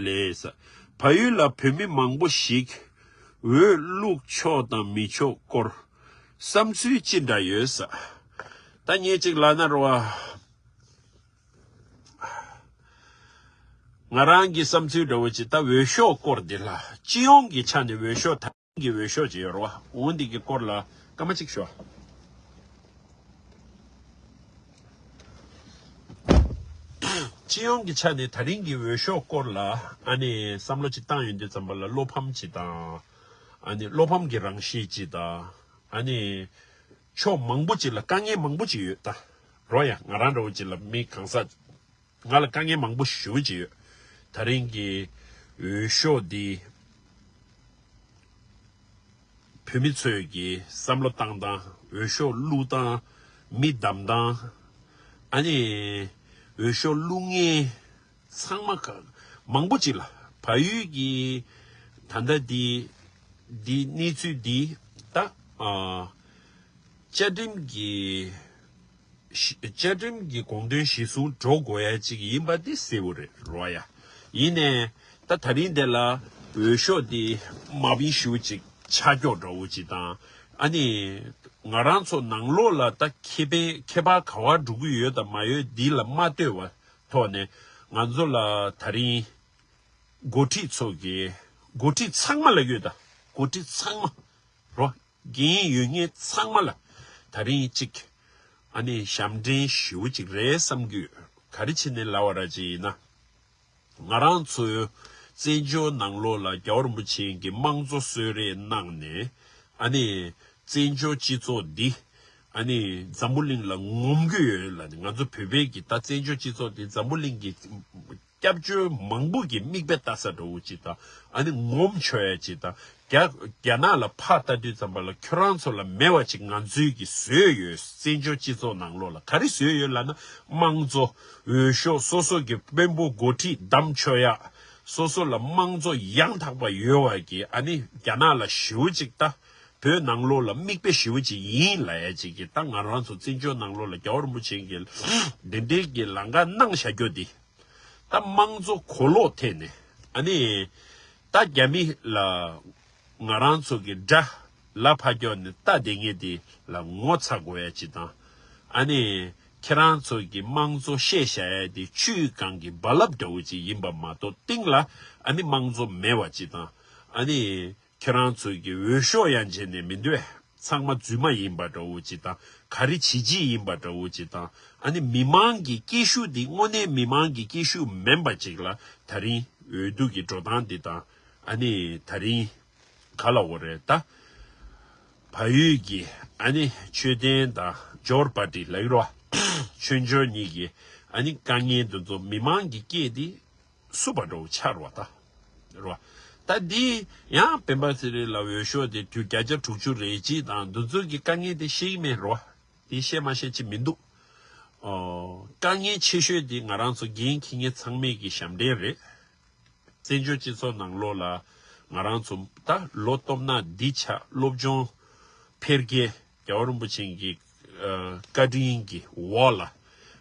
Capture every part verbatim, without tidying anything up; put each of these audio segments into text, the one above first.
ལས། བལ་ཡུལ་ལ་བོད་མི་མང་པོ་ཞིག་འོས་བླུག་ཆོག་དང་མི་ཆོག་སྐོར་བསམ་ཚུལ་ཅི་འདྲ་ཡོད། ད་ངས་ཅིག་ལབ་ན་རོ། ང་རང་གི་བསམ་ཚུལ་འདྲ་བོ་ཅིག་ད་འོས་ཤོག་སྐོར་འདི་ལ་སྤྱི་ཡོངས་ཀྱི་ཆ་ནས་འོས་ཤོག་ད་གི་འོས་ཤོག་ཅིག་ཡོད་རེད་བ། འོ་འདི་གི་སྐོར་ལ་སྐར་མ་གཅིག་ཞུ། སྤྱི་ཡོངས་ཀྱི་ཆ་ནས་ད་རིང་གི་འོས་ཤོག་སྐོར་ལ་ཨ་ནི་བསམ་བློ་ཅིག་བཏང་ཡོང་དུས་ཙམ་པ་ལ་བློ་ཕམ་ཅིག་དང་། ཨ་ནི་བློ་ཕམ་གྱི་རང་བཞིན་ཅིག་དང་། ཨ་ནི་ཕྱོགས་མང་པོ་ཅིག་ལ་དཀའ་ངལ་མང་པོ་ཅིག་ཡོད་ད། རོ་ཡ། ང་རང་འདྲ་བོ་ཅིག་ལ་མི་གང་ཟག་ང་ལ་དཀའ་ངལ་མང་པོ་ཞེ་པོ་ཅིག་ཡོད། ད་རིང་གི་འོས་ཤོག་འདི་བོད་མི་ཚོས་ཀྱི་བསམ་བློ་བཏང་སྟངས། འོས་ཤོག་བླུག་སྟངས། མི་བདམས་སྟངས། ཨ་ནི་འོས་ཤོག་བླུག་མཁན་ཚང་མ་ག་མང་པོ་ཅིག་ལ་བལ་ཡུལ་གྱི་ད་ལྟ་འདི་འདི་གནས་ཚུལ་འདི་ད་ཨ་བཅའ་ཁྲིམས་ཀྱི་བཅའ་ཁྲིམས་ཀྱི་དགོངས་དོན་གཞིར་བཟུང་འགྲོ་དགོས་ཡ་ཅིག་ཡིན་པ་དེ་གསལ་པོ་རེད་རོ་ཡ། ཡིན་ནའི་ད་ད་རིང་དེ་ལ་འོས་ཤོག་དེ་མ་བིན་ཞུ་ཅིག་ཆ་འཇོག་འདྲ་བོ་ཅིག་དང་། ཨ་ནི་ང་རང་ཚོ་ནང་ལོགས་ལ་ད་ཁེ་ཕན་ཁྱད་པར་ག་བ་འགྲོ་གི་ཡོད་དང་མ་ཡོད་འདི་ལ་མ་ལྟོས་པ་ཐོག་ནས་ང་ཚོ་ལ་ད་རིང་འགོ་ཁྲིད་ཚོ་གི་འགོ་ཁྲིད་ཚང་མ་ལ་ཡོད་ད། འགོ་ཁྲིད་ཚང་མ་རོ། འགན་ཡོད་མཁན་ཚང་མ་ལ་ད་རིང་གཅིག་ཨ་ནི་ཞབས་འདྲེན་ཞུ་གཅིག་རེད་བསམ་གྱི་ཡོད། ག་རེ་བྱས་ནས་ལབ་པ་ར་ཅིག་ཡིན་ན། ང་རང་ཚོའི་བཙན་བྱོལ་ནང་ལོགས་ལ་རྒྱལ་བ་རིན་པོ་ཆེ་གིས་དམངས་གཙོ་གསོལ་རས་གནང་ནས། ཨ་ནི་བཙན་བྱོལ་སྤྱི་ཚོགས་འདི་ཨ་ནི་འཛམ་བུ་གླིང་ལ་ངོམ་གྱི་ཡོད་ལ་ནི། ང་ཚོ་བོད་པའི་གི་ད་བཙན་བྱོལ་སྤྱི་ཚོགས་འདི་འཛམ་བུ་གླིང་གི་སྐྱབས་བཅོལ་མང་པོ་གི་མིག་དཔེ་ལྟ་ས་འདྲ་བོ་ཅིག་དང་། ཨ་ནི་ངོམ་ཆོག་ཡ་ཅིག་དང་། རྒྱ་རྒྱ་ནག་ལ་ཕར་ལྟ་དུས་ཙམ་པ་ལ་ཁྱོད་རང་ཚོ་ལ་མེད་པ་ཅིག་ང་ཚོའི་གི་བཟོས་ཡོད། བཙན་བྱོལ་སྤྱི་ཚོགས་ནང་ལོགས་ལ་ག་རེ་བཟོས་ཡོད་ལབ་ན། དམངས་གཙོ། འོས་ཤོག་སོ་སོ་གི་དཔོན་པོ་འགོ་ཁྲིད་བདམས་ཆོག་ཡ། སོ་སོ་ལ་དམངས་གཙོ་ཡང་དག་པ་ཡོད་པ་གི་ཨ་ནི་རྒྱ་ནག་ལ་ཞེ་པོ་ཅིག་ད་བོད་ནང་ལོགས་ལ་མིག་དཔེ་ཞེ་པོ་ཅིག་ཡིན་ལབ་ཡ་ཅིག་གི། ད་ང་རང་ཚོ་བཙན་བྱོལ་ནང་ལོགས་ལ་རྒྱལ་བ་རིན་པོ་ཆེ་གིས་འདི་འདྲའི་གི་ལམ་ཁ་གནང་བཞག་རྒྱུ་འདི། ད་དམངས་གཙོ་གོ་ལོག་ཐད་ནས་ཨ་ནི་ད་རྒྱ་མི་ལ་ང་རང་ཚོ་གི་དགྲ་ལ་ཕར་ཀྱོག་ནས་ལྟ་བསྡད་མཁན་དེ་ལ་ངོ་ཚ་དགོས་ཡ་ཅིག་དང་། ཨ་ནི་ཁྱེད་རང་ཚོ་གི་དམངས་གཙོ་བཤད་བཞག་ཡ་དེ་ཆུའི་སྒང་གི་རྦ་རླབས་འདྲ་བོ་ཅིག་ཡིན་པ་མ་གཏོགས་སྟེང་ལ་ཨ་ནི་དམངས་གཙོ་མེད་པ་ཅིག་དང་། ཨ་ནི་ཁྱེད་རང་ཚོ་གི་འོས་ཤོག་ཡང་བྱས་ནས་མི་འདུག་བས། ཚང་མ་རྫུན་མ་ཡིན་པ་འདྲ་བོ་ཅིག་དང་། ག་རེ་བྱེད་ཀྱི་ཡིན་པ་འདྲ་བོ་ཅིག་དང་། ཨ་ནི་མི་མང་གི་སྐད་ཤུགས་འདི་དངོས་གནས་མི་མང་གི་སྐད་ཤུགས་མིན་པ་ཅིག་ལ་ད་རིང་འོས་བསྡུ་གི་འགྲོ་སྟངས་འདི་དང་། ཨ་ནི་ད་རིང་ག་ལབ་དགོས་རེད་ད། བལ་ཡུལ་གྱི་ཨ་ནི་ཆོས་ལྡན་དང་ཇོར་པ་ཏི་ལབ་ཀྱི་རེད་བ། ཆོས་འབྱོར་གཉིས་ཀྱི་ཨ་ནི་དཀའ་ངལ་འདི་ཚོ་མི་མང་གི་སྐད་འདི་སུ་བ་འགྲོ་ཆགས་རོ་ད། རོ། ད་འདི་ཡང་སྤེན་པ་ཚེ་རིང་ལ་འོས་ཤོག་དེ་དུས་བརྒྱ་ཆ་དྲུག་ཅུ་རེ་གཅིག་དང་འདི་ཚོ་གི་དཀའ་ངལ་དེ་ཤེས་ཀྱི་མེད་རོ། དེ་ཤེས་མ་ཤེས་ཅི་མི་འདུག་ཨོ། དཀའ་ངལ་ཆེ་ཤོས་དེ་ང་རང་ཚོ་འགན་འཁྱེར་མཁན་ཚང་མས་ཀྱི་ཞབས་འདྲེན་རེད། བཙན་བྱོལ་སྤྱི་ཚོགས་ནང་ལོགས་ལ་ང་རང་ཚོ་ད་ལོ་སྟོབས་ན་འདི་ཆ་སློབ་སྦྱོང་འཕེལ་རྒྱས། རྒྱལ་བ་རིན་པོ་ཆེ་གི་ཨ་བཀའ་དྲིན་གྱི་འོག་ལ་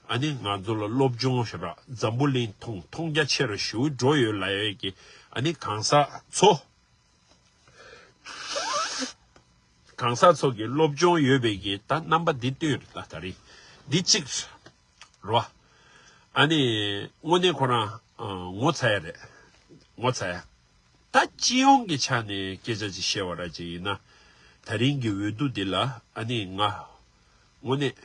ཨ་ནི་ང་ཚོ་ལ་སློབ་སྦྱོང་ཞེ་དྲག་འཛམ་བུ་གླིང་མཐོང་མཐོང་རྒྱ་ཆེ་རུ་ཞེ་པོ་འགྲོ་ཡོད་ལབ་ཡས་ཀྱི་ཨ་ནི་གང་ཟག་ཚོ། གང་ཟག་ཚོ་གི་སློབ་སྦྱོང་ཡོད་པའི་གི་ད་རྣམ་པ་འདི་སྟོན་རེད་ད། ད་རེད་འདི་གཅིག་རེད་བ། ཨ་ནི་དངོས་གནས་ཁོ་རང་ཨ་ངོ་ཚ་ཡ་རེད། ངོ་ཚ་ཡ། ད་སྤྱི་ཡོངས་ཀྱི་ཆ་ནས་སྐད་ཆ་ཅིག་བཤད་པ་ར་ཅིག་ཡིན་ན། ད་རིང་གི་འོས་བསྡུ་འདི་ལ་ཨ་ནི་ང་དངོས་གནས་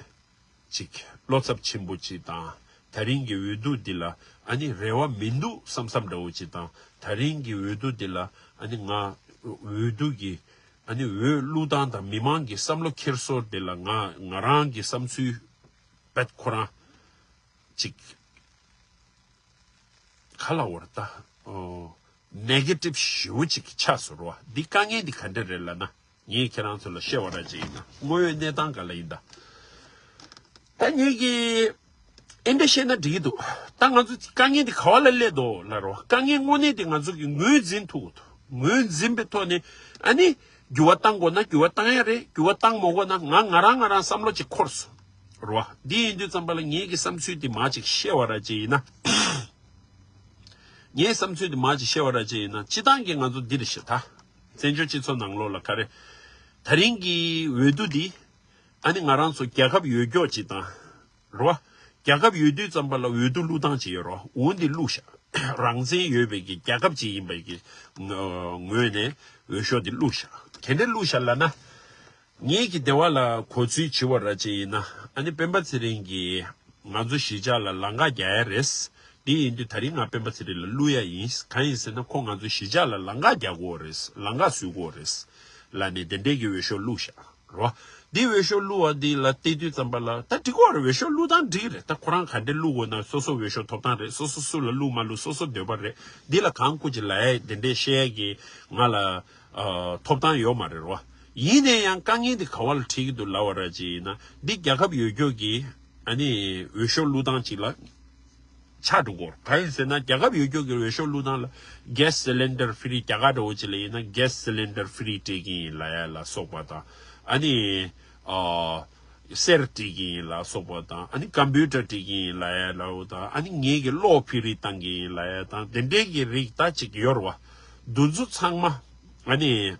ཅིག་བློ་འཚབ་ཆེན་པོ་ཅིག་དང་། ད་རིང་གི་འོས་བསྡུ་འདི་ལ་ཨ་ནི་རེ་བ་མི་འདུག་བསམ་བསམ་འདྲ་བོ་ཅིག་དང་། ད་རིང་གི་འོས་བསྡུ་འདི་ལ་ཨ་ནི་ང་འོས་བསྡུ་གི་ཨ་ནི་འོས་བླུག་སྟངས་དང་མི་མང་གི་བསམ་བློ་འཁྱེར་སོ་འདི་ལ་ང་ང་རང་གི་བསམ་ཚུལ་བེད་ཁོ་རང་ཅིག་ག་ལ་བར་ད་ཨོ་ནེ་གེ་ཊིབ་ཞེ་པོ་ཅིག་ཆགས་སོང་རོ། འདི་དཀའ་ངལ་འདི་ག་འདྲ་རེད་ལབ་ན། ངས་ཁྱེད་རང་ཚོ་ལ་བཤད་པ་ར་ཅིག་ཡིན་ན། དངོས་ཡོད་གནས་སྟངས་ག་ལ་ཡིན་ད། ད་ངེད་ཀྱིས་ཨེ་འདྲ་བཤད་ན་འགྲིག་གི་འདུག་ད་ང་ཚོ་དཀའ་ངལ་འདི་ག་བ་ལ་སླེབས་འདུག་ལབ་རོགས། དཀའ་ངལ་དངོས་གནས་དེ་ང་ཚོ་གིས་ངོས་འཛིན་ཐུབ་དགོས་འདུག་ངོས་འཛིན་པའི་ཐོག་ནས་ཨ་ནི་འགྱུར་བ་གཏང་དགོས་ན་འགྱུར་བ་གཏང་ཡ་རེད། འགྱུར་བ་གཏང་མ་དགོས་ན་ང་ང་རང་ང་རང་བསམ་བློ་ཅིག་འཁོར་སོང་རོ། འདི་ཡིན་དུས་ཙམ་པ་ལ་ངེད་ཀྱི་བསམ་ཚུལ་འདི་མ་ཅིག་བཤད་པ་ར་ཅིག་ཡིན་ན། ངའི་བསམ་ཚུལ་དེ་མར་ཅིག་བཤད་པ་ར་ཅིག་ཡིན་ན། སྤྱིར་བཏང་གི་ང་ཚོ་འདི་རེད་ཤག་ད། བཙན་བྱོལ་སྤྱི་ཚོགས་ནང་ལོགས་ལ་ག་རེ། ད་རིང་གི་འོས་བསྡུ་འདི། ཨ་ནི་ང་རང་ཚོ་རྒྱལ་ཁབ་ཡོད་སྐྱོག་ཅིག་དང་། རོ། རྒྱལ་ཁབ་ཡོད་དུས་ཙམ་པ་ལ་འོས་བསྡུ་བླུག་སྟངས་ཅིག་ཡོད་རོ། འོ་འདི་བླུགས་ཤག་རང་བཙན་ཡོད་པའི་གི་རྒྱལ་ཁབ་ཅིག་ཡིན་པའི་གི་ངོས་ནས་འོས་ཤོག་འདི་བླུགས་ཤག་ག་འདྲ་བླུགས་ཤག་ལབ་ན། ངེད་ཀྱི་སྡེ་བ་ལ་གོ་ཚུལ་བྱི་བ་ར་ཅིག་ཡིན་ན། ཨ་ནི་སྤེན་པ་ཚེ་རིང་གིས་ང་ཚོ་གཞིས་ཆགས་ལ་ལམ་ཁ་རྒྱག་ཡ་རེད། འདི་ཡིན་དུས་ད་རིང་ང་སྤེན་པ་ཚེ་རིང་ལ་བླུག་ཡ་ཡིན། གང་ཡིན་ཟེར་ན་ཁོ་ང་ཚོ་གཞིས་ཆགས་ལ་ལམ་ཁ་རྒྱག་དགོས་རེད། ལམ་ཁ་བཟོ་དགོས་རེད་ལབ་ནས་དེ་འདྲའི་གི་འོས་ཤོག་བླུགས་ཤག་རོ། འདི་འོས་ཤོག་བླུགས་པ་འདི་ལ་བལྟས་དུས་ཙམ་པ་ལ་ད་འགྲིག་གི་རེད། འོས་ཤོག་བླུགས་སྟངས་འགྲིག་རེད། ད་ཁོ་རང་ག་འདྲས་བླུགས་དགོས་ན་སོ་སོ་འོས་ཤོག་ཐོབ་ཐང་རེད། སོ་སོ་སུ་ལ་བླུགས་མ་བླུགས་སོ་སོ་འདོད་པ་རེད། འདི་ལ་གང་སྐུ་ཅིག་ལབ་ཡ་དེ་འདྲས་བཤད་ཡ་གི་ང་ལ་ཨ་ཐོབ་ཐང་ཡོད་མ་རེད་རོ། ཡིན་ནའི་ཡང་དཀའ་ངལ་འདི་ག་བ་ལ་འཕྲད་ཀྱི་འདུག་ལབ་པ་ར་ཅིག་ཡིན་ན། འདི་རྒྱལ་ཁབ་ཡོད་སྐྱོག་གི་ཨ་ནི་འོས་ཤོག་བླུགས་སྟངས་ཅིག་ལ་ཆགས་འགྲོ་གི་ཡོད་རེད། གང་ཡིན་ཟེར་ན་རྒྱལ་ཁབ་ཡོད་སྐྱོག་གི་འོས་ཤོག་བླུགས་སྟངས་ལ་gas cylinder free རྒྱ་གར་འདྲ་བོ་ཅིག་ལ་ཡིན་ན་gas cylinder free སྤྲད་ཀྱི་ཡིན་ལབ་ཡ་ལ་སོགས་པ་དང་། ཨ་ནི་ཨ་གསེར་སྤྲད་ཀྱི་ཡིན་ལ་སོགས་པ་དང་། ཨ་ནི་computer སྤྲད་ཀྱི་ཡིན་ལབ་ཡ་ལ་འོ་དང་། ཨ་ནི་ངེད་ཀྱི་གློག་free བཏང་གི་ཡིན་ལབ་ཡ་དང་དེ་འདྲའི་གི་རིགས་ད་ཅིག་ཡོད་རེད་བ། འདི་ཚོ་ཚང་མ་ཨ་ནི།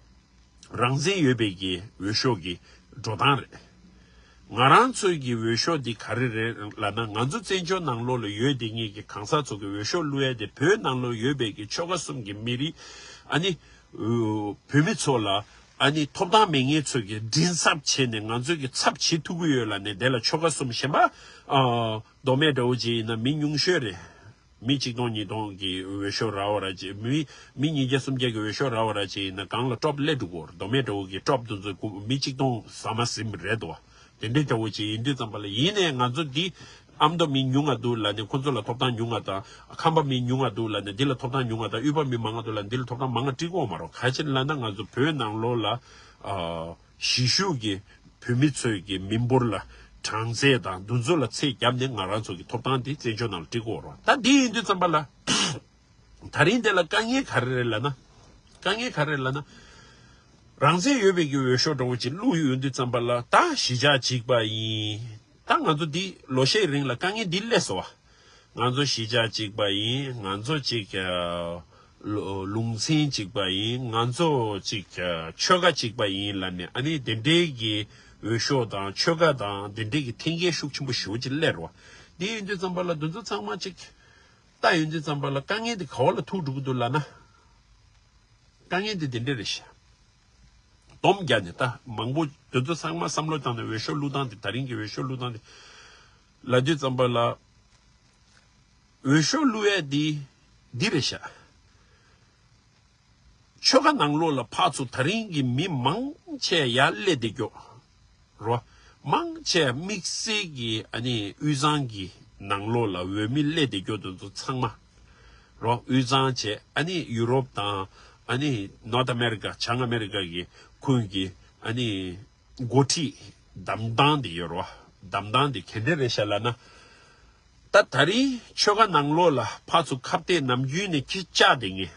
རང་བཙན་ཡོད་པའི་གི་འོས་ཤོག་གི་འགྲོ་སྟངས་རེད། ང་རང་ཚོའི་གི་འོས་ཤོག་འདི་ག་རེ་རེད་ལབ་ན། ང་ཚོ་བཙན་བྱོལ་ནང་ལོགས་ལ་ཡོད་བསྡད་མཁན་གྱི་གང་ཟག་ཚོ་གི་འོས་ཤོག་བླུག་ཡ་དེ་བོད་ནང་ལོགས་ཡོད་པའི་གི་ཆོལ་ཁ་གསུམ་གྱི་མི་རིགས། ཨ་ནི་བོད་མི་ཚོ་ལ་ཨ་ནི་ཐོབ་ཐང་མེད་མཁན་ཚོ་གི་མགྲིན་ཚབ་བྱས་ནས་ང་ཚོའི་གི་ཚབ་བྱེད་ཐུབ་ཀྱི་ཡོད་ལབ་ནས་དེ་ལ་ཆོལ་ཁ་གསུམ་གཞན་པ་ཨ་མདོ་སྨད་འདྲ་བོ་ཅིག་ཡིན་ན་མི་ཉུང་ཤོས་རེད། མི་གཅིག་སྟོང་ཉིས་སྟོང་གི་འོས་ཤོག་རག་པ་ར་ཅིག་མི་མི་ཉིས་བརྒྱ་སུམ་བརྒྱ་གི་འོས་ཤོག་རག་པ་ར་ཅིག་ཡིན་ན་སྒང་ལ་ཀྲོབ་སླེབས་འགྲོ་གི་ཡོད་རེད། མདོ་སྨད་འདྲ་བོ་གི་ཀྲོབ་དེ་ཚོ་མི་གཅིག་སྟོང་ཟ་མ་ཟིན་པ་རེད་དོ། དེ་འདྲའི་འདྲ་བོ་ཅིག་ཡིན་དུས་ཙམ་པ་ལ། ཡིན་ནའི་ང་ཚོ་འདི་ཨ་མདོ་མི་ཉུང་ང་འདུག་ལབ་ནས་ཁོ་ཚོ་ལ་ཐོབ་ཐང་ཉུང་ང་དང་། ཁམས་པ་མི་ཉུང་ང་འདུག་ལབ་ནས་འདི་ལ་ཐོབ་ཐང་ཉུང་ང་དང་། དབུས་པ་མི་མང་ང་འདུག་ལབ་ནས་འདི་ལ་ཐོབ་ཐང་མང་ང་སྤྲད་ཀྱི་ཡོད་མ་རེད། ག་ཅི་ལབ་ན་ང་ཚོ་བོད་ནང་ལོགས་ལ་ཨ། གཞིས་བཞུགས་ཀྱི་བོད་མི་ཚོའི་གི་མི་འབོར་ལ་གྲངས་ཚད་དང་འདི་ཚོ་ལ་ཚད་བརྒྱབ་ནས་ང་རང་ཚོ་གི་ཐོབ་ཐང་འདི་བཙན་བྱོལ་ནང་ལ་སྤྲད་ཀྱི་ཡོད་རེད། ད་འདི་ཡིན་དུས་ཙམ་པ་ལ་ད་རིང་འདི་ལ་དཀའ་ངལ་ག་རེ་རེད་ལབ་ན། དཀའ་ངལ་ག་རེ་རེད་ལབ་ན། རང་བཙན་ཡོད་པའི་གི་འོས་ཤོག་འདྲ་བོ་ཅིག་བླུགས་ཡོང་དུས་ཙམ་པ་ལ་ད་གཞིས་ཆགས་གཅིག་པ་ཡིན། ད་ང་ཚོ་འདི་ལོ་ཤས་རིང་ལ་དཀའ་ངལ་འདི་སླེབས་སོང་བ། ང་ཚོ་གཞིས་ཆགས་གཅིག་པ་ཡིན། ང་ཚོ་གཅིག་ཨ། ལུ་ལུང་ཚན་གཅིག་པ་ཡིན། ང་ཚོ་གཅིག་ཨ། ཆོལ་ཁ་གཅིག་པ་ཡིན་ལབ་ནས་ཨ་ནི་དེ་འདྲའི་གི་འོས་ཤོག་དང་ཆོལ་ཁ་དང་དེ་འདྲའི་གི་འཐེན་འཁྱེར་ཤུགས་ཆེན་པོ་ཞེ་པོ་ཅིག་སླེབས་རེད་བ། དེ་ཡིན་དུས་ཙམ་པ་ལ་འདི་ཚོ་ཚང་མ་གཅིག་ལྟ་ཡོང་དུས་ཙམ་པ་ལ་དཀའ་ངལ་འདི་ག་བ་ལ་ཐུག་འགྲོ་གི་འདུག་ལབ་ན། དཀའ་ངལ་འདི་དེ་འདྲ་རེད་ཤག་སྡོམ་རྒྱག་ནས་ད་མང་པོ་དེ་ཚོ་ཚང་མ་བསམ་བློ་བཏང་ནས་འོས་ཤོག་བླུག་སྟངས་དེ། ད་རིང་གི་འོས་ཤོག་བླུག་སྟངས་དེ་ལབ་དུས་ཙམ་པ་ལ། འོས་ཤོག་བླུག་ཡས་འདི་འདི་རེད་ཤག་ཆོལ་ཁ་ནང་ལོགས་ལ་ཕར་ཚུར་ད་རིང་གི་མི་མང་ཆེ་ཡར་སླེབས་བསྡད་ཀྱོག་རོ། མང་ཆེ་དམིགས་བསལ་གྱི་ཨ་ནི་དབུས་གཙང་གི་ནང་ལོགས་ལ་འོས་མི་སླེབས་བསྡད་ཀྱོག་དེ་ཚོ་ཚང་མ་རོ། དབུས་གཙང་བྱས་ཨ་ནི་ཡུ་རོབ་དང་ཨ་ནི་North America བྱང་ཨ་མེ་རི་ཀ་གི་ཁུལ་གྱི་ཨ་ནི་འགོ་ཁྲིད་བདམས་སྟངས་དེ་ཡོད་རེད་བ། བདམས་སྟངས་དེ་ག་འདྲ་རེད་ཤག་ལབ་ན། ད་ད་རིང་ཆོལ་ཁ་ནང་ལོགས་ལ་ཕར་ཚུར་ཁ་གཏད་ནམ་རྒྱུན་ནས་ཁྱི་བཅག་བསྡད་མཁན།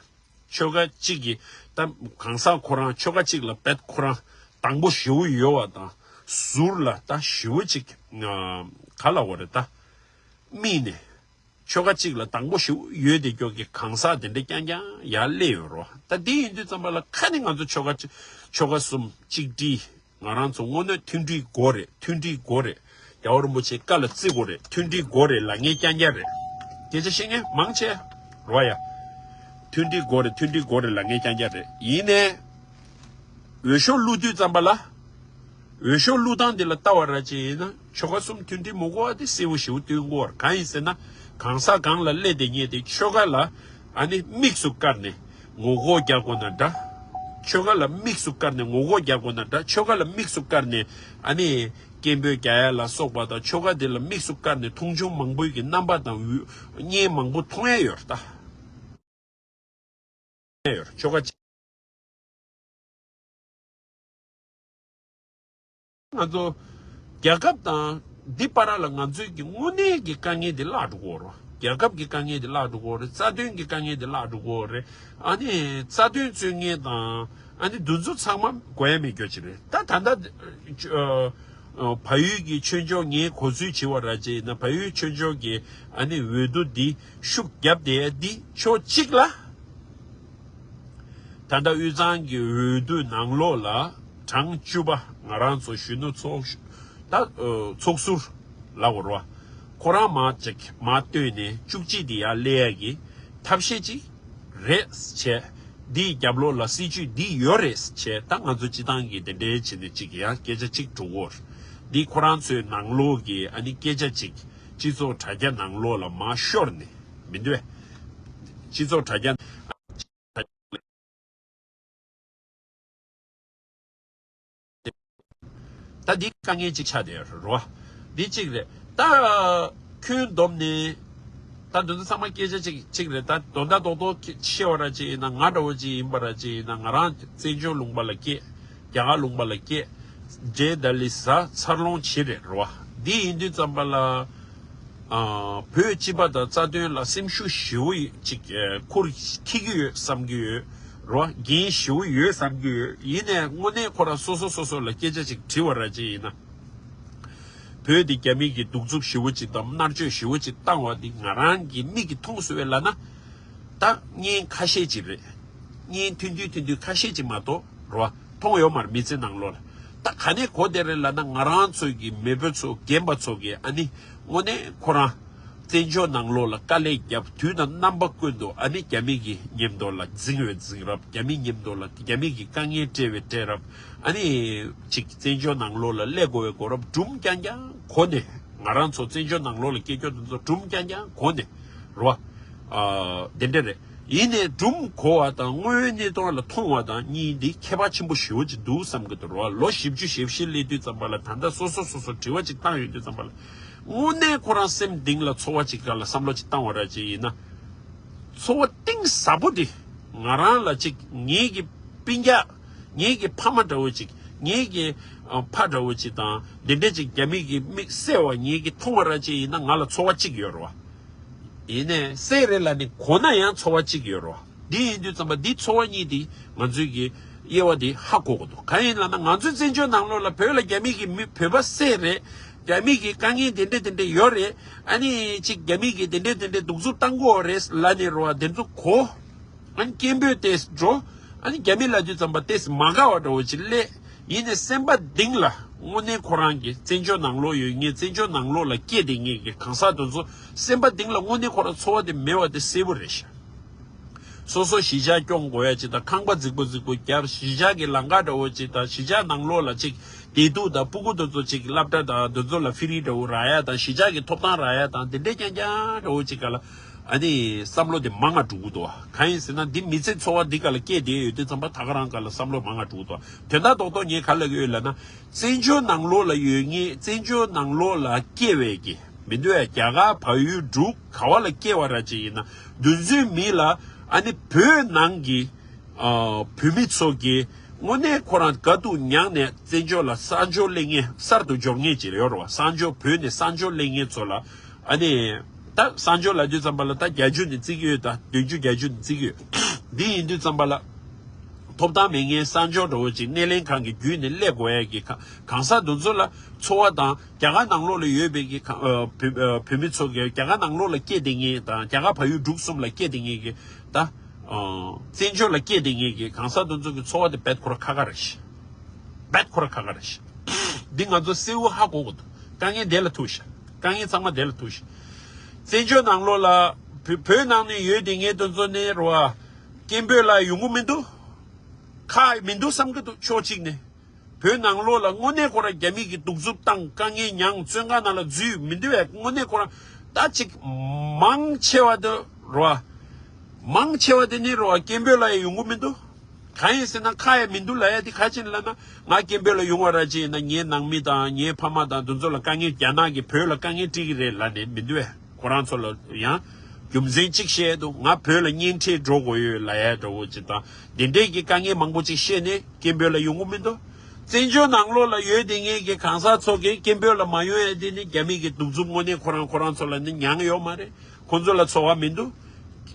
ཆོལ་ཁ་གཅིག་གི་ད་གང་ཟག་ཁོ་རང་ཆོལ་ཁ་གཅིག་ལ་བེད་ཁོ་རང་དང་པོ་ཞེ་པོ་ཡོད་པ་དང་། ཟུར་ལ་ད་ཞེ་པོ་ཅིག་ག་ལབ་དགོས་རེད། ད་དམིགས་ནས་ཆོལ་ཁ་གཅིག་ལ་དང་པོ་ཞེ་པོ་ཡོད་བསྡད་ཀྱོག་གི་གང་ཟག་དེ་འདྲ་རྐྱང་རྐྱང་ཡར་སླེབས་ཡོད་རེད་བ། ད་འདི་ཡིན་དུས་ཙམ་པ་ལ་ཁ་ནས་ང་ཚོ་ཆོལ་ཁ་གཅིག་ཆོལ་ཁ་གསུམ་གཅིག་སྒྲིལ། ང་རང་ཚོ་དངོས་གནས་མཐུན་སྒྲིལ་དགོས་རེད། མཐུན་སྒྲིལ་དགོས་རེད། རྒྱལ་བ་རིན་པོ་ཆེ་བཀའ་ལ་བརྩི་དགོས་རེད། མཐུན་སྒྲིལ་དགོས་རེད་ལབ་མཁན་རྐྱང་རྐྱང་རེད། སྐད་ཆ་བཤད་མཁན་མང་ཆེ་རོ་ཡ། མཐུན་སྒྲིལ་དགོས་རེད། མཐུན་སྒྲིལ་དགོས་རེད་ལབ་མཁན་རྐྱང་རྐྱང་རེད། ཡིན་ནའི་འོས་ཤོག་བླུག་དུས་ཙམ་པ་ལ། འོས་ཤོག་བླུག་སྟངས་འདི་ལ་ལྟ་བ་ར་ཅིག་ཡིན་ན་ཆོལ་ཁ་གསུམ་མཐུན་སྒྲིལ་མི་དགོས་པ་དེ་གསལ་པོ་ཞེ་པོ་སྟོན་གྱི་ཡོད་རེད། གང་ཡིན་ཟེར་ན་གང་ཟག་སྒང་ལ་སླེབས་བསྡད་མཁན་དེ་ཆོལ་ཁ་ལ་ཨ་ནི་དམིགས་སུ་བཀར་ནས་ངོ་རྒོལ་རྒྱག་དགོས་ན་འདྲ། ཆོལ་ཁ་ལ་དམིགས་སུ་བཀར་ནས་ངོ་རྒོལ་རྒྱག་དགོས་ན་འདྲ། ཆོལ་ཁ་ལ་དམིགས་སུ་བཀར་ནས་ཨ་ནི་སྐད་འབོད་རྒྱག་ཡ་ལ་སོགས་པ་དང་། ཆོལ་ཁ་དེ་ལ་དམིགས་སུ་བཀར་ནས་མཐོང་ཆུང་མང་པོའི་གི་རྣམ་པ་དང་འུ་བརྙན་མང་པོ་མཐོང་ཡ་ཡོད་རེད་ད། ཡོད་རེད་ཆོལ་ཁ་གཅིག་ང་ཚོ་རྒྱལ་ཁབ་དང་འདི་བར་ལ་ང་ཚོའི་གི་དངོས་གནས་ཀྱི་དཀའ་ངལ་འདི་བརླག་འགྲོ་གི་ཡོད་རེད། རྒྱལ་ཁབ་ཀྱི་དཀའ་ངལ་འདི་བརླག་འགྲོ་གི་ཡོད་རེད། རྩ་དོན་གྱི་དཀའ་ངལ་འདི་བརླག་འགྲོ་གི་ཡོད་རེད། ཨ་ནི་རྩ་དོན་རྩོད་མཁན་དང་ཨ་ནི་འདི་ཚོ་ཚང་མ་དགོས་ཡ་མེད་རྒྱུ་ཅིག་རེད། ད་ད་ལྟ་ཨ། ཨ་བལ་ཡུལ་གྱི་ཆོས་ཕྱོགས་ངས་གོ་ཚུལ་བྱས་པ་ར་ཅིག་ཡིན་ན། བལ་ཡུལ་ཆོས་ཕྱོགས་ཀྱི་ཨ་ནི་འོས་བསྡུ་འདི་ཤུགས་བརྒྱབ་བསྡད་ཡ་འདི་ཕྱོགས་གཅིག་ལ། ད་ལྟ་དབུས་གཙང་གི་འོས་བསྡུ་ནང་ལོགས་ལ་གྲངས་བཅུ་པ་ང་རང་ཚོ་གཞོན་ནུ་ཚོགས་ཞུ་ད་ཨ་ཚོགས་ཟུར་ལབ་དགོས་རེད་བ། ཁོ་རང་མར་ཅིག་མར་བཏོན་ནས་བཅུ་གཅིག་འདི་ཡར་སླེབས་ཡ་གི་ཐབས་ཤེས་ཅིག་རེད་བྱས། འདིའི་རྒྱབ་ལོགས་ལ་སྲིད་ཇུས་འདི་ཡོད་རེད་བྱས། ད་ང་ཚོ་སྤྱི་བཏང་གི་དེ་འདྲའི་བྱས་ནས་ཅིག་ཡང་སྐད་ཆ་ཅིག་འགྲོ་གི་ཡོད་རེད། འདི་ཁོ་རང་ཚོའི་ནང་ལོགས་ཀྱི་ཨ་ནི་སྐད་ཆ་ཅིག་སྤྱི་ཚོགས་དྲ་རྒྱ་ནང་ལོགས་ལ་མར་ཤོར་ནས་མི་འདུག་གས། སྤྱི་ཚོགས་དྲ་རྒྱ། ད་འདི་དཀའ་ངལ་ཅིག་ཆགས་བསྡད་ཡོད་རེད་བ། འདི་གཅིག་རེད། ད་ཁྱོན་བསྡོམས་ནས་ད་འདི་ཚོ་ཚང་མ་སྐད་ཆ་ཅིག་གཅིག་རེད། ད་དོན་དག་རྡོག་རྡོག་བཤད་པ་ར་ཅིག་ཡིན་ན། ང་འདྲ་བོ་ཅིག་ཡིན་པ་ར་ཅིག་ཡིན་ན། ང་རང་བཙན་བྱོལ་ལུང་པ་ལ་སྐྱེས། རྒྱ་གར་ལུང་པ་ལ་སྐྱེས། འདྲེ་ད་ལི་ཟ་འཚར་ལོངས་བྱེད་རེད་རེད་བ། འདི་ཡིན་དུས་ཙམ་པ་ལ། ཨ་བོད་སྤྱི་པ་དང་རྩ་དོན་ལ་སེམས་ཤུགས་ཞེ་པོ་ཅིག་ཨ་ཁུར་འཁྱེར་གྱི་ཡོད་བསམ་གྱི་ཡོད་རེད་བ། འགན་ཞེ་པོ་ཡོད་བསམ་གྱི་ཡོད། ཡིན་ནའི་དངོས་གནས་ཁོ་རང་སོ་སོ་སོ་སོ་ལ་སྐད་ཆ་ཅིག་དྲི་བ་ར་ཅིག་ཡིན་ན། བོད་འདི་རྒྱ་མི་གིས་གདུག་རྩུབ་ཞེ་པོ་ཅིག་དང་མནར་གཅོད་ཞེ་པོ་ཅིག་བཏང་བ་འདི་ང་རང་གི་མིག་གིས་མཐོང་སོང་བས་ལབ་ན། ད་བརྙན་ཁ་ཤས་ཅིག་རེད། བརྙན་ཐུང་ཐུང་ཐུང་ཐུང་ཁ་ཤས་ཅིག་མ་གཏོགས་རེད་བ། མཐོང་ཡོད་མ་རེད་མི་ཚེ་ནང་ལོགས་ལ། ད་ག་ནས་གོ་བསྡད་རེད་ལབ་ན། ང་རང་ཚོ་གི་མེས་པོ་ཚོ་རྒན་པ་ཚོ་གིས་ཨ་ནི་དངོས་གནས་ཁོ་རང་བཙན་བྱོལ་ནང་ལོགས་ལ་དཀའ་ལས་བརྒྱབ། དུས་དང་རྣམ་པ་ཀུན་ཏུ་ཨ་ནི་རྒྱ་མི་གི་མཉམ་དུ་ལ་འཛིང་བའི་འཛིང་རབས། རྒྱ་མི་མཉམ་དུ་ལ་རྒྱ་མི་གི་དཀའ་ངལ་སྤྲད་པའི་སྤྲད་རབས། ཨ་ནི་ཅིག་བཙན་བྱོལ་ནང་ལོགས་ལ་སླེབས་དགོས་པའི་གོ་རབས་སྒྲུང་རྐྱང་རྐྱང་གོ་ནས། ང་རང་ཚོ་བཙན་བྱོལ་ནང་ལོགས་ལ་སྐྱེས་རྒྱུ་དེ་ཚོ་སྒྲུང་རྐྱང་རྐྱང་གོ་ནས་རེད་བ། ཨ་དེ་འདྲ་རེད། ཡིན་ནའི་སྒྲུང་གོ་བ་དང་དངོས་ཡོད་གནས་སྟངས་ལ་མཐོང་བ་དང་གཉིས་འདི་ཁྱད་པར་ཆེན་པོ་ཞེ་པོ་ཅིག་འདུག་བསམ་གྱི་འདུག་རེད་བ། ལོ་བཞི་བཅུ་ཞེ་བཞི་སླེབས་དུས་ཙམ་པ་ལ། ད་ལྟ་སོ་སོ་སོ་སོ་དྲི་བ་ཅིག་བཏང་ཡོང་དུས་ཙམ་པ་ལ། དངོས་གནས་ཁོ་རང་སེམས་གཏིང་ལ་ཚོར་བ་ཅིག་སྒང་ལ་བསམ་བློ་ཅིག་བཏང་བ་ར་ཅིག་ཡིན་ན། ཚོར་བ་གཏིང་ཟབ་པོ་དེ་ང་རང་ལ་ཅིག་ངེད་ཀྱི་སྤུན་ཀྱག་ངེད་ཀྱི་ཕ་མ་འདྲ་བོ་ཅིག་ངེད་ཀྱི་ཨ་ཕ་འདྲ་བོ་ཅིག་དང་དེ་འདྲ་ཅིག་རྒྱ་མི་གི་མིག་གསལ་བ་ངེད་ཀྱིས་མཐོང་བ་ར་ཅིག་ཡིན་ན། ང་ལ་ཚོར་བ་ཅིག་ཡོད་རེད་བ། ཡིན་ནའི་གསལ་རེད་ལབ་ནས་གོ་ན་ཡང་ཚོར་བ་གཅིག་ཡོད་རེད་བ། འདི་ཡིན་དུས་ཙམ་པ་འདི་ཚོར་བ་གཉིས་འདི་ང་ཚོའི་གི་དབྱེ་བ་འདི་ཧ་གོ་དགོས་འདུག་གང་ཡིན་ལབ་ན། ང་ཚོའི་བཙན་བྱོལ་ནང་ལོགས་ལ་བོད་ལ་རྒྱ་མི་གི་མི་བོད་པ་བསད་རེད། རྒྱ་མི་གི་དཀའ་ངལ་དེ་འདྲ་དེ་འདྲ་ཡོད་རེད། ཨ་ནི་ཅིག་རྒྱ་མི་གི་དེ་འདྲ་དེ་འདྲ་གདུག་རྩུབ་བཏང་གི་ཡོད་རེད་ལབ་ནས་རེད་བ། དེ་ཚོ་གོ། ཨ་ནི་སྐད་འབོད་དེ་འགྲོ། ཨ་ནི་རྒྱ་མི་ལབ་དུས་ཙམ་པ་དེ་མ་དགའ་བ་འདྲ་བོ་ཅིག་སླེབས། ཡིན་ནའི་སེམས་པ་གཏིང་ལ་དངོས་གནས་ཁོ་རང་གི་བཙན་བྱོལ་ནང་ལོགས་ཡོད་མཁན། བཙན་བྱོལ་ནང་ལོགས་ལ་སྐྱེས་བསྡད་མཁན་གྱི་གང་ཟག་དེ་ཚོ་སེམས་པ་གཏིང་ལ་དངོས་གནས་ཁོ་རང་ཚོར་བ་དེ་མེད་པ་དེ་གསལ་པོ་རེད་ཤག་སོ་སོ་གཞིས་ཆགས་སྐྱོང་དགོས་ཡ་ཅིག་དང་། ཁང་པ་རྫིག་པོ་རྫིག་པོ་བརྒྱབ། གཞིས་ཆགས་ཀྱི་ལམ་ཁ་འདྲ་བོ་ཅིག་དང་། གཞིས་ཆགས་ནང་ལོགས་ལ་ཅིག་བདེ་སྡུག་དང་སྤུ་གུ་དེ་ཚོ་ཅིག་སློབ་གྲྭ་དང་དེ་ཚོ་ལ་ཕི་རི་འདྲ་བོ་རག་ཡ་དང་། གཞིས་ཆགས་ཀྱི་ཐོབ་ཐང་རག་ཡ་དང་། དེ་འདྲའི་རྐྱང་རྐྱང་འདྲ་བོ་ཅིག་སྒང་ལ་ཨ་ནི་བསམ་བློ་དེ་མང་ང་འགྲོ་གི་འདུག་གང་ཡིན་ཟེར་ན། འདི་མི་ཚེ་འཚོ་བ་འདི་སྒང་ལ་སྐྱེས་བསྡད་ཡོད་དུས་ཙམ་པ་ད་ག་རང་སྒང་ལ་བསམ་བློ་མང་ང་འགྲོ་གི་འདུག་དོན་དག་རྡོག་རྡོག་ངས་ག་ལབ་ཀྱི་ཡོད་ལབ་ན། བཙན་བྱོལ་ནང་ལོགས་ལ་ཡོད་མཁན། བཙན་བྱོལ་ནང་ལོགས་ལ་སྐྱེས་པའི་གི་མི་འདུག་ཡ། རྒྱ་གར་བལ་ཡུལ་འབྲུག་ག་བ་ལ་སྐྱེས་པ་ར་ཅིག་ཡིན་ན། དེ་ཚོའི་མི་ལ་ཨ་ནི་བོད་ནང་གི་ཨ་བོད་མི་ཚོ་གིས་དངོས་གནས་ཁོ་རང་དགའ་སྡུག་མྱངས་ནས་བཙན་བྱོལ་ལ་གསར་འབྱོར་སླེབས་མཁན། གསར་དུ་འབྱོར་མཁན་ཅིག་ཡོད་རེད་བ། གསར་འབྱོར། བོད་ནས་གསར་འབྱོར་སླེབས་མཁན་ཚོ་ལ་ཨ་ནི་ད་གསར་འབྱོར་ལབ་དུས་ཙམ་པ་ལ་ད་བརྒྱད་ཅུ་ནས་བརྩི་གི་ཡོད། ད་བདུན་ཅུ་བརྒྱད་ཅུ་ནས་བརྩི་གི་ཡོད། འདི་ཡིན་དུས་ཙམ་པ་ལ་ཐོབ་ཐང་མེད་མཁན་གསར་འབྱོར་འདྲ་བོ་ཅིག་སྣེ་ལེན་ཁང་གི་བརྒྱུད་ནས་སླེབས་དགོས་ཡ་གི་གང་གང་ཟག་དེ་ཚོ་ལ་ཚོར་བ་དང་། རྒྱ་གར་ནང་ལོགས་ལ་ཡོད་པའི་གི་གང་ཨ་བོད་ཨ་བོད་མི་ཚོ་གིས། རྒྱ་གར་ནང་ལོགས་ལ་སྐྱེས་བསྡད་མཁན་དང་། རྒྱ་གར་བལ་ཡུལ་འབྲུག་གསུམ་ལ་སྐྱེས་བསྡད་མཁན་གྱི་ད་ཨ་བཙན་བྱོལ་ལ་སྐྱེས་བསྡད་མཁན་གྱི་གང་ཟག་དེ་ཚོ་གི་ཚོར་བ་དེ་རྦད་ཁོ་ར་ཁག་ཁག་རེད་ཤག་རྦད་ཁོ་ར་ཁག་ཁག་རེད་ཤག་འདི་ང་ཚོ་གསལ་པོ་ཧ་གོ་དགོས་འདུག་དཀའ་ངལ་དེ་ལ་ཐུག་ཤག་དཀའ་ངལ་ཚང་མ་དེ་ལ་ཐུག་ཤག་བཙན་བྱོལ་ནང་ལོགས་ལ་བོད་བོད་ནང་ནས་ཡོད་བསྡད་མཁན་དེ་ཚོ་ནི་རེད་བ། སྐད་འབོད་ལ་ཡོང་གི་མི་འདུག་ཁག་མི་འདུག་བསམ་གྱི་འདུག་ཕྱོགས་གཅིག་ནས། བོད་ནང་ལོགས་ལ་དངོས་གནས་ཁོ་རང་རྒྱ་མི་གིས་གདུག་རྩུབ་བཏང་། དཀའ་ངལ་མྱངས། བཙོན་ཁང་ནང་ལ་འཛུལ་མི་འདུག་བས། དངོས་གནས་ཁོ་རང་ད་ཅིག་མང་ཆེ་བ་དེ་རེད་བ། མང་ཆེ་བ་དེ་ནི་རེད་བ། སྐད་འབོད་ལ་ཡང་ཡོང་གི་མི་འདུག་གང་ཡིན་ཟེར་ན་ཁག་ཡང་མི་འདུག་ལབ་ཡ་དེ་ག་ཅི་ལབ་ན། ང་སྐད་འབོད་ལ་ཡོང་བ་ར་ཅིག་ཡིན་ན་ངའི་ནང་མི་དང་ངའི་ཕ་མ་དང་དེ་ཚོ་ལ་དཀའ་ངལ། རྒྱ་ནག་གིས་བོད་ལ་དཀའ་ངལ་སྤྲད་ཀྱི་རེད་ལབ་ནས་མི་འདུག་བས། ཁོ་རང་ཚོ་ལ་ཡང་རྒྱུ་མཚན་གཅིག་བཤད་འདུག་ང་བོད་ལ་གཉེན་འཕྲད་འགྲོ་དགོས་ཡོད་ལབ་ཡ་འདྲ་བོ་ཅིག་དང་། དེ་འདྲའི་གི་དཀའ་ངལ་མང་པོ་ཅིག་བཤད་ནས་སྐད་འབོད་ལ་ཡོང་གི་མི་འདུག་བཙན་བྱོལ་ནང་ལོགས་ལ་ཡོད་བསྡད་མཁན་གྱི་གང་ཟག་ཚོ་གིས་སྐད་འབོད་ལ་མ་ཡོང་ཡ་དེ་ནི་རྒྱ་མི་གི་གདུག་རྩུབ་དངོས་གནས་ཁོ་རང་ཁོ་རང་ཚོ་ལ་ནི་མྱངས་ཡོད་མ་རེད། ཁོ་ཚོ་ལ་ཚོར་བ་མི་འདུག་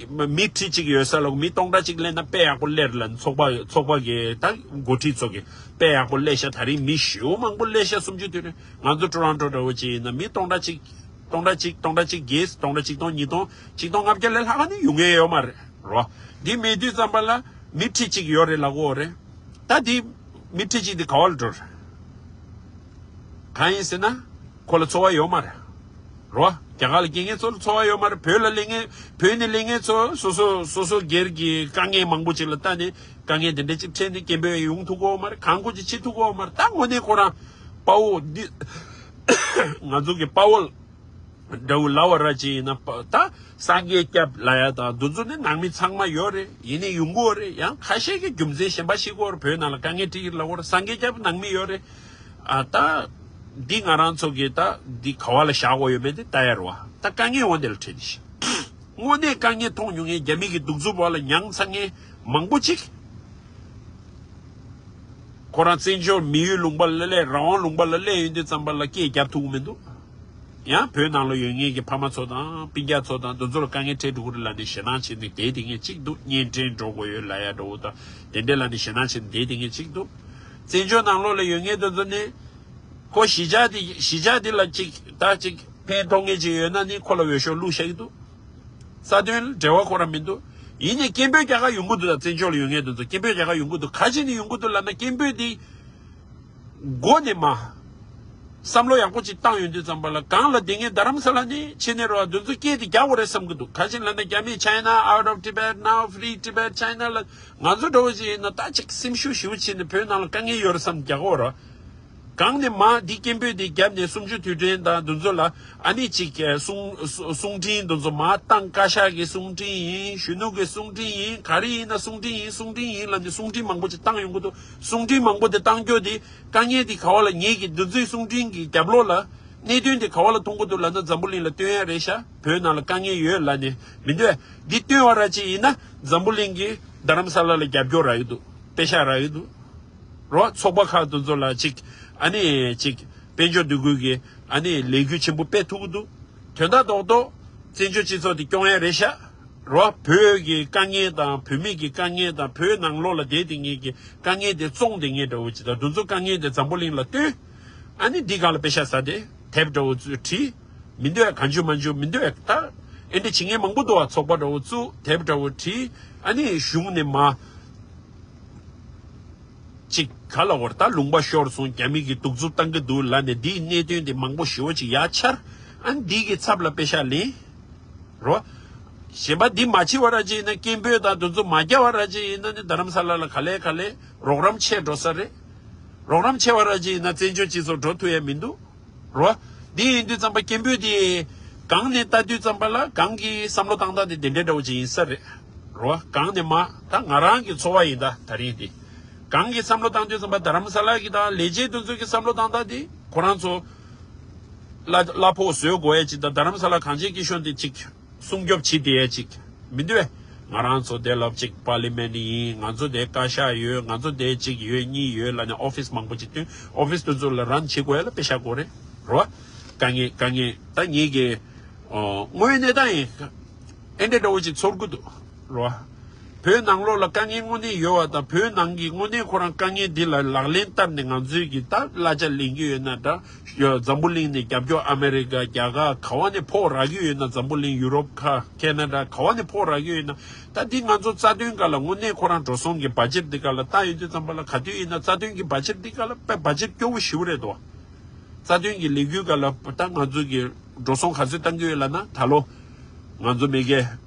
མི་ཁྲི་གཅིག་ཡོད་ས་ལ་མི་སྟོང་ཕྲག་གཅིག་སླེབས་ན་དཔེ་ཡག་པོ་སླེབས་ལ། ཚོགས་པ་ཚོགས་པ་གི་ད་འགོ་ཁྲིད་ཚོ་གི་དཔེ་ཡག་པོ་སླེབས་ཤག་ད་རིང་མི་ཞེ་པོ་མང་པོ་སླེབས་ཤག་སུམ་ཅུ་དུས་རེ། ང་ཚོ་ཊོ་རོན་ཊོ་འདྲ་བོ་ཅིག་ཡིན་ན་མི་སྟོང་ཕྲག་གཅིག་སྟོང་ཕྲག་གཅིག་སྟོང་ཕྲག་གཅིག་བརྒྱད། སྟོང་ཕྲག་ཆིག་སྟོང་ཉིས་སྟོང་ཆིག་སྟོང་ལྔ་བརྒྱ་ལས་ལྷག་ནི་ཡོང་ངེས་ཡོད་མ་རེད་རོ། འདི་མེད་དུས་ཙམ་པ་ལ་མི་ཁྲི་གཅིག་ཡོད་རེད་ལབ་གོ་རེད། ད་འདི་མི་ཁྲི་གཅིག་འདི་ག་བ་ལ་འགྲོ་རེད། གང་ཡིན་ཟེར་ན། ཁོ་ལ་འཚོ་བ་ཡོད་མ་རེད། རོ། རྒྱ་གར་ལ་སྐྱེ་མཁན་ཚོ་ལ་འཚོ་བ་ཡོད་མ་རེད། བོད་ལ་སླེབས་མཁན། བོད་ནས་སླེབས་མཁན་ཚོ་སོ་སོ་སོ་སོ་སྒེར་གྱི་དཀའ་ངལ་མང་པོ་ཅིག་ལ་ལྟ་ནས་དཀའ་ངལ་དེ་འདྲ་ཅིག་འཕྲད་ནས་སྐད་འབོད་ཡོང་ཐུབ་ཀྱི་ཡོད་མ་རེད། གང་དགོས་ཅིག་བྱེད་ཐུབ་ཀྱི་ཡོད་མ་རེད། ད་དངོས་གནས་ཁོ་རང་དཔའ་བོ་འདི་ང་ཚོ་གི་དཔའ་བོ་འདྲ་བོ་ལབ་པ་ར་ཅིག་ཡིན་ན། ད་སངས་རྒྱས་སྐྱབས་ལབ་ཡ་དང་འདི་ཚོ་ནི་ནང་མི་ཚང་མ་ཡོད་རེད། ཡིན་ནའི་ཡོང་གི་ཡོད་རེད། ཡང་ཁ་ཤས་ཀྱི་རྒྱུ་མཚན་གཞན་པ་ཞིག་གོ་རེད། བོད་ནང་ལ་དཀའ་ངལ་འཕྲད་ཀྱི་ལབ་ཡོད་རེད། སངས་རྒྱས་སྐྱབས་ནང་མི་ཡོད་རེད། ཨ་ད་འདི་ང་རང་ཚོ་གི་ད་འདི་ག་བ་ལ་བཞག་དགོས་ཡོད་མེད་དེ་ལྟ་ཡ་རེད་བ། ད་དཀའ་ངལ་འོ་འདི་ལ་འཕྲད་ནི་ཞིག་དངོས་གནས་དཀའ་ངལ་མཐོང་མྱོང་མཁན། རྒྱ་མི་གི་གདུག་རྩུབ་བར་ལ་མྱངས་ཚར་མཁན་མང་པོ་ཅིག་ཁོ་རང་བཙན་བྱོལ་མི་ཡུལ་ལུང་པ་ལ་སླེབས། རང་དབང་ལུང་པ་ལ་སླེབས་ཡོང་དུས་ཙམ་པ་ལ་སྐད་རྒྱབ་ཐུབ་ཀྱི་མི་འདུག་ཡང་བོད་ནང་ལ་ཡོད་མཁན་གྱི་ཕ་མ་ཚོ་དང་སྤུན་ཀྱག་ཚོ་དང་འདི་ཚོ་ལ་དཀའ་ངལ་འཕྲད་འགྲོ་གི་རེད་ལབ་ནས་ཞེད་སྣང་བྱས་ནས་བསྡད་བསྡད་མཁན་གཅིག་འདུག་གཉེན་འཕྲད་འགྲོ་དགོས་ཡོད་ལབ་ཡ་འདྲ་བོ་དང་དེ་འདྲས་ལབ་ནས་ཞེད་སྣང་བྱས་ནས་བསྡད་བསྡད་མཁན་གཅིག་འདུག་བཙན་བྱོལ་ནང་ལོགས་ལ་ཡོད་མཁན་འདི་ཚོ་ནི་ཁོ་གཞིས་ཆགས་འདི་གཞིས་ཆགས་འདི་ལ་གཅིག་ད་གཅིག་ཕན་ཐོགས་མཁན་ཅིག་ཡོད་ན་ནི་ཁོ་ལ་འོས་ཤོག་བླུགས་བཞག་གི་འདུག་རྩ་དོན་ལ་འབྲེལ་བ་ཁོ་རང་མི་འདུག་ཡིན་ནའི་སྐད་འབོད་རྒྱག་ག་ཡོང་གི་འདུག་ད་བཙན་བྱོལ་ལ་ཡོད་མཁན་དེ་ཚོ་སྐད་འབོད་རྒྱག་ག་ཡོང་གི་འདུག་ག་ཅི་ནས་ཡོང་གི་འདུག་ལབ་ན། སྐད་འབོད་འདི་མགོ་ནས་མར་བསམ་བློ་ཡག་པོ་ཅིག་བཏང་ཡོང་དུས་ཙམ་པ་ལ། གང་ལ་བསྡད་མཁན་རྡ་རམ་ས་ལ་ནས་ཕྱི་ནས་རོ་འདི་ཚོ་སྐད་དེ་རྒྱག་དགོས་རེད་བསམ་གི་འདུག་ག་ཅི་ལབ་ན་རྒྱ་མིས་China out of Tibet, now free Tibet, China ལ། ང་ཚོ་འདྲ་བོ་ཅིག་ཡིན་ན་ད་ཅིག་སེམས་ཤུགས་ཞེ་པོ་ཕྱིན་ནས་བོད་ནང་ལ་དཀའ་ངལ་ཡོད་རེད་བསམ་རྒྱག་གོ་ར། གང་ནས་མར་འདི་སྐད་འབོད་འདི་བརྒྱབ་ནས་གསུམ་བཅུ་དུས་དྲན་དང་འདི་ཚོ་ལ་ཨ་ནི་ཅིག་གསུང་གསུང་འཕྲིན་འདི་ཚོ་མར་བཏང་། བཀའ་ཤག་གི་གསུང་འཕྲིན་ཡིན། གཞོན་ནུ་གི་གསུང་འཕྲིན་ཡིན། ག་རེ་ཡིན་ན་གསུང་འཕྲིན་ཡིན། གསུང་འཕྲིན་ཡིན་ལབ་ནས་གསུང་འཕྲིན་མང་པོ་ཅིག་བཏང་ཡོང་གི་འདུག་གསུང་འཕྲིན་མང་པོ་དེ་བཏང་རྒྱུ་དེ་དཀའ་ངལ་དེ་ག་བ་ལ། ངེད་ཀྱི་འདི་ཚོའི་གསུང་འཕྲིན་གྱི་རྒྱབ་ལོགས་ལ་གནད་དོན་དེ་ག་བ་ལ་མཐོང་གི་འདུག་ལབ་ན་འཛམ་བུ་གླིང་ལ་སྟོན་ཡ་རེད་ཤག་བོད་ནང་ལ་དཀའ་ངལ་ཡོད་ལབ་ནས་མི་འདོད། འདི་སྟོན་པ་ར་ཅིག་ཡིན་ན་འཛམ་བུ་གླིང་གི་རྡ་རམ་ས་ལ་ལ་རྒྱབ་སྐྱོར་རག་གི་འདུག་པེ་ཤག་རག་གི་འདུག་རོ། ཚོགས་པ་ཁག་དེ་ཚོ་ལ་ཅིག་ཨ་ནི་ཅིག་དཔལ་འབྱོར་འདུ་འགོད་ཀྱི་ཨ་ནི་ལས་འགུལ་ཆེན་པོ་སྤེལ་ཐུབ་ཀྱི་འདུག་དོན་དག་རྡོག་རྡོག་བཙན་བྱོལ་སྤྱི་ཚོགས་དེ་སྐྱོང་ཡ་རེད་ཤག་རོ། བོད་ཀྱི་དཀའ་ངལ་དང་བོད་མི་གི་དཀའ་ངལ་དང་བོད་ནང་ལོགས་ལ་བསྡད་དེ་ངེད་ཀྱི་དཀའ་ངལ་དེ་བཙོང་དེ་ངེད་འདྲ་བོ་ཅིག་དང་། དེ་ཚོ་དཀའ་ངལ་དེ་འཛམ་བུ་གླིང་ལ་སྟོན། ཨ་ནི་འདི་སྒང་ལ་པེ་ཤག་ཟ་དེ་དེབ་འདྲ་བོ་ཚོས་བྲིས། མི་འདོད་གང་བྱུང་མང་བྱུང་མི་འདོད་ད། ཨེ་འདྲ་བྱེད་མཁན་མང་པོ་འདུག་བ། ཚོགས་པ་འདྲ་བོ་བཙུགས། དེབ་འདྲ་བོ་བྲིས། ཨ་ནི་གཞུང་ནས་མ་ཅིག་ག་ལ་བར་ད་ལུང་པ་ཤོར་སོང་། རྒྱ་མི་གིས་གདུག་རྩུབ་བཏང་གི་འདུག་ལབ་ནས་འདིའི་གནད་དོན་དེ་མང་པོ་ཞེ་པོ་ཅིག་ཡར་འཕྱར། ཨ་ནི་འདི་གི་ཚབ་ལ་པེ་ཤག་ལེན། རོ། གཞན་པ་འདི་མ་བྱེད་པ་ར་ཅིག་ཡིན་ན། སྐད་འབོད་དང་དེ་ཚོ་མ་རྒྱག་པ་ར་ཅིག་ཡིན་ན་ནི་རྡ་རམ་ས་ལ་ལ་ག་ལེ་ག་ལེ་རོགས་རམ་ཆད་འགྲོ་ས་རེད། རོགས་རམ་ཆད་པ་ར་ཅིག་ཡིན་ན་བཙན་བྱོལ་སྤྱི་ཚོགས་འགྲོ་ཐུབ་ཡ་མི་འདུག་རོ། འདི་ཡིན་དུས་ཙམ་པ་སྐད་འབོད་འདི་གང་ནས་ལྟ་དུས་ཙམ་པ་ལ་གང་གི་བསམ་བློ་བཏང་སྟངས་དེ་དེ་འདྲའི་འདྲ་བོ་ཅིག་ཡིན་ས་རེད། རོ། གང་ནས་མ་ད་ང་རང་གི་ཚོར་བ་ཡིན་ད་ད་རིང་འདི། གང་གི་བསམ་བློ་བཏང་དུས་ཙམ་པ་རྡ་རམ་ས་ལ་གི་དང་ལས་བྱེད་དེ་ཚོ་གི་བསམ་བློ་བཏང་སྟངས་དེ་ཁོ་རང་ཚོ་གླ་གླ་ཕོགས་བཟོ་དགོས་ཡ་ཅིག་དང་། རྡ་རམ་ས་ལ་གངས་ཅན་སྐྱིད་གཤོངས་དེ་ཅིག་སྲུང་སྐྱོབ་བྱེད་བསྡད་ཡ་ཅིག་མི་འདུག་བས། ང་རང་ཚོ་དེ་ལབ་ཅིག་པར་ལི་མེན་ཡིན། ང་ཚོ་དེ་བཀའ་ཤག་ཡོད། ང་ཚོ་དེ་ཅིག་ཡོད་གཉིས་ཡོད་ལབ་ནས་ཨོ་ཕིས་མང་པོ་ཅིག་བཏོན། ཨོ་ཕིས་དེ་ཚོ་ལ་རན་བྱེད་དགོས་ཡ་ལ་པེ་ཤག་དགོས་རེད། རོ། དཀའ་ངལ་དཀའ་ངལ་ད་ངེད་ཀྱི་ཨོ་དངོས་གནས་ད་ཡིན། ཨེ་འདྲ་འདྲ་བོ་ཅིག་ཚོར་གི་འདུག་རོ། བོད་ནང་ལོགས་ལ་དཀའ་ངལ་དངོས་གནས་ཡོད་པ་དང་། བོད་ནང་གི་དངོས་གནས་ཁོ་རང་དཀའ་ངལ་འདི་ལ་ལག་ལེན་བསྟར་ནས་ང་ཚོའི་གི་ད་གླ་ཆ་ལེན་གྱི་ཡོད་ན་འདྲ། འཛམ་བུ་གླིང་ནས་རྒྱབ་སྐྱོར་ཨ་མེ་རི་ཀ་རྒྱ་གར་ག་བ་ནས་ཕོགས་རག་གི་ཡོད་ན། འཛམ་བུ་གླིང་ཡུ་རོབ་ཁ་ཁེ་ན་ཌ་ག་བ་ནས་ཕོགས་རག་གི་ཡོད་ན། ད་འདི་ང་ཚོ་རྩ་དོན་སྒང་ལ་དངོས་གནས་ཁོ་རང་འགྲོ་སོང་གི་བ་ཇེཊ་འདི་སྒང་ལ་བལྟ་ཡོང་དུས་ཙམ་པ་ལ་ག་དུས་ཡིན་ན་རྩ་དོན་གྱི་བ་ཇེཊ་འདི་སྒང་ལ་དཔེ་བ་ཇེཊ་སྐྱོ་བོ་ཞེ་པོ་རེད་དོ། རྩ་དོན་གྱི་ལས་འགུལ་སྒང་ལ་ད་ང་ཚོ་གི་འགྲོ་སོང་ག་ཚོད་བཏང་གི་ཡོད་ལབ་ན། ད་ལོ་ང་ཚོ་མི་གེ་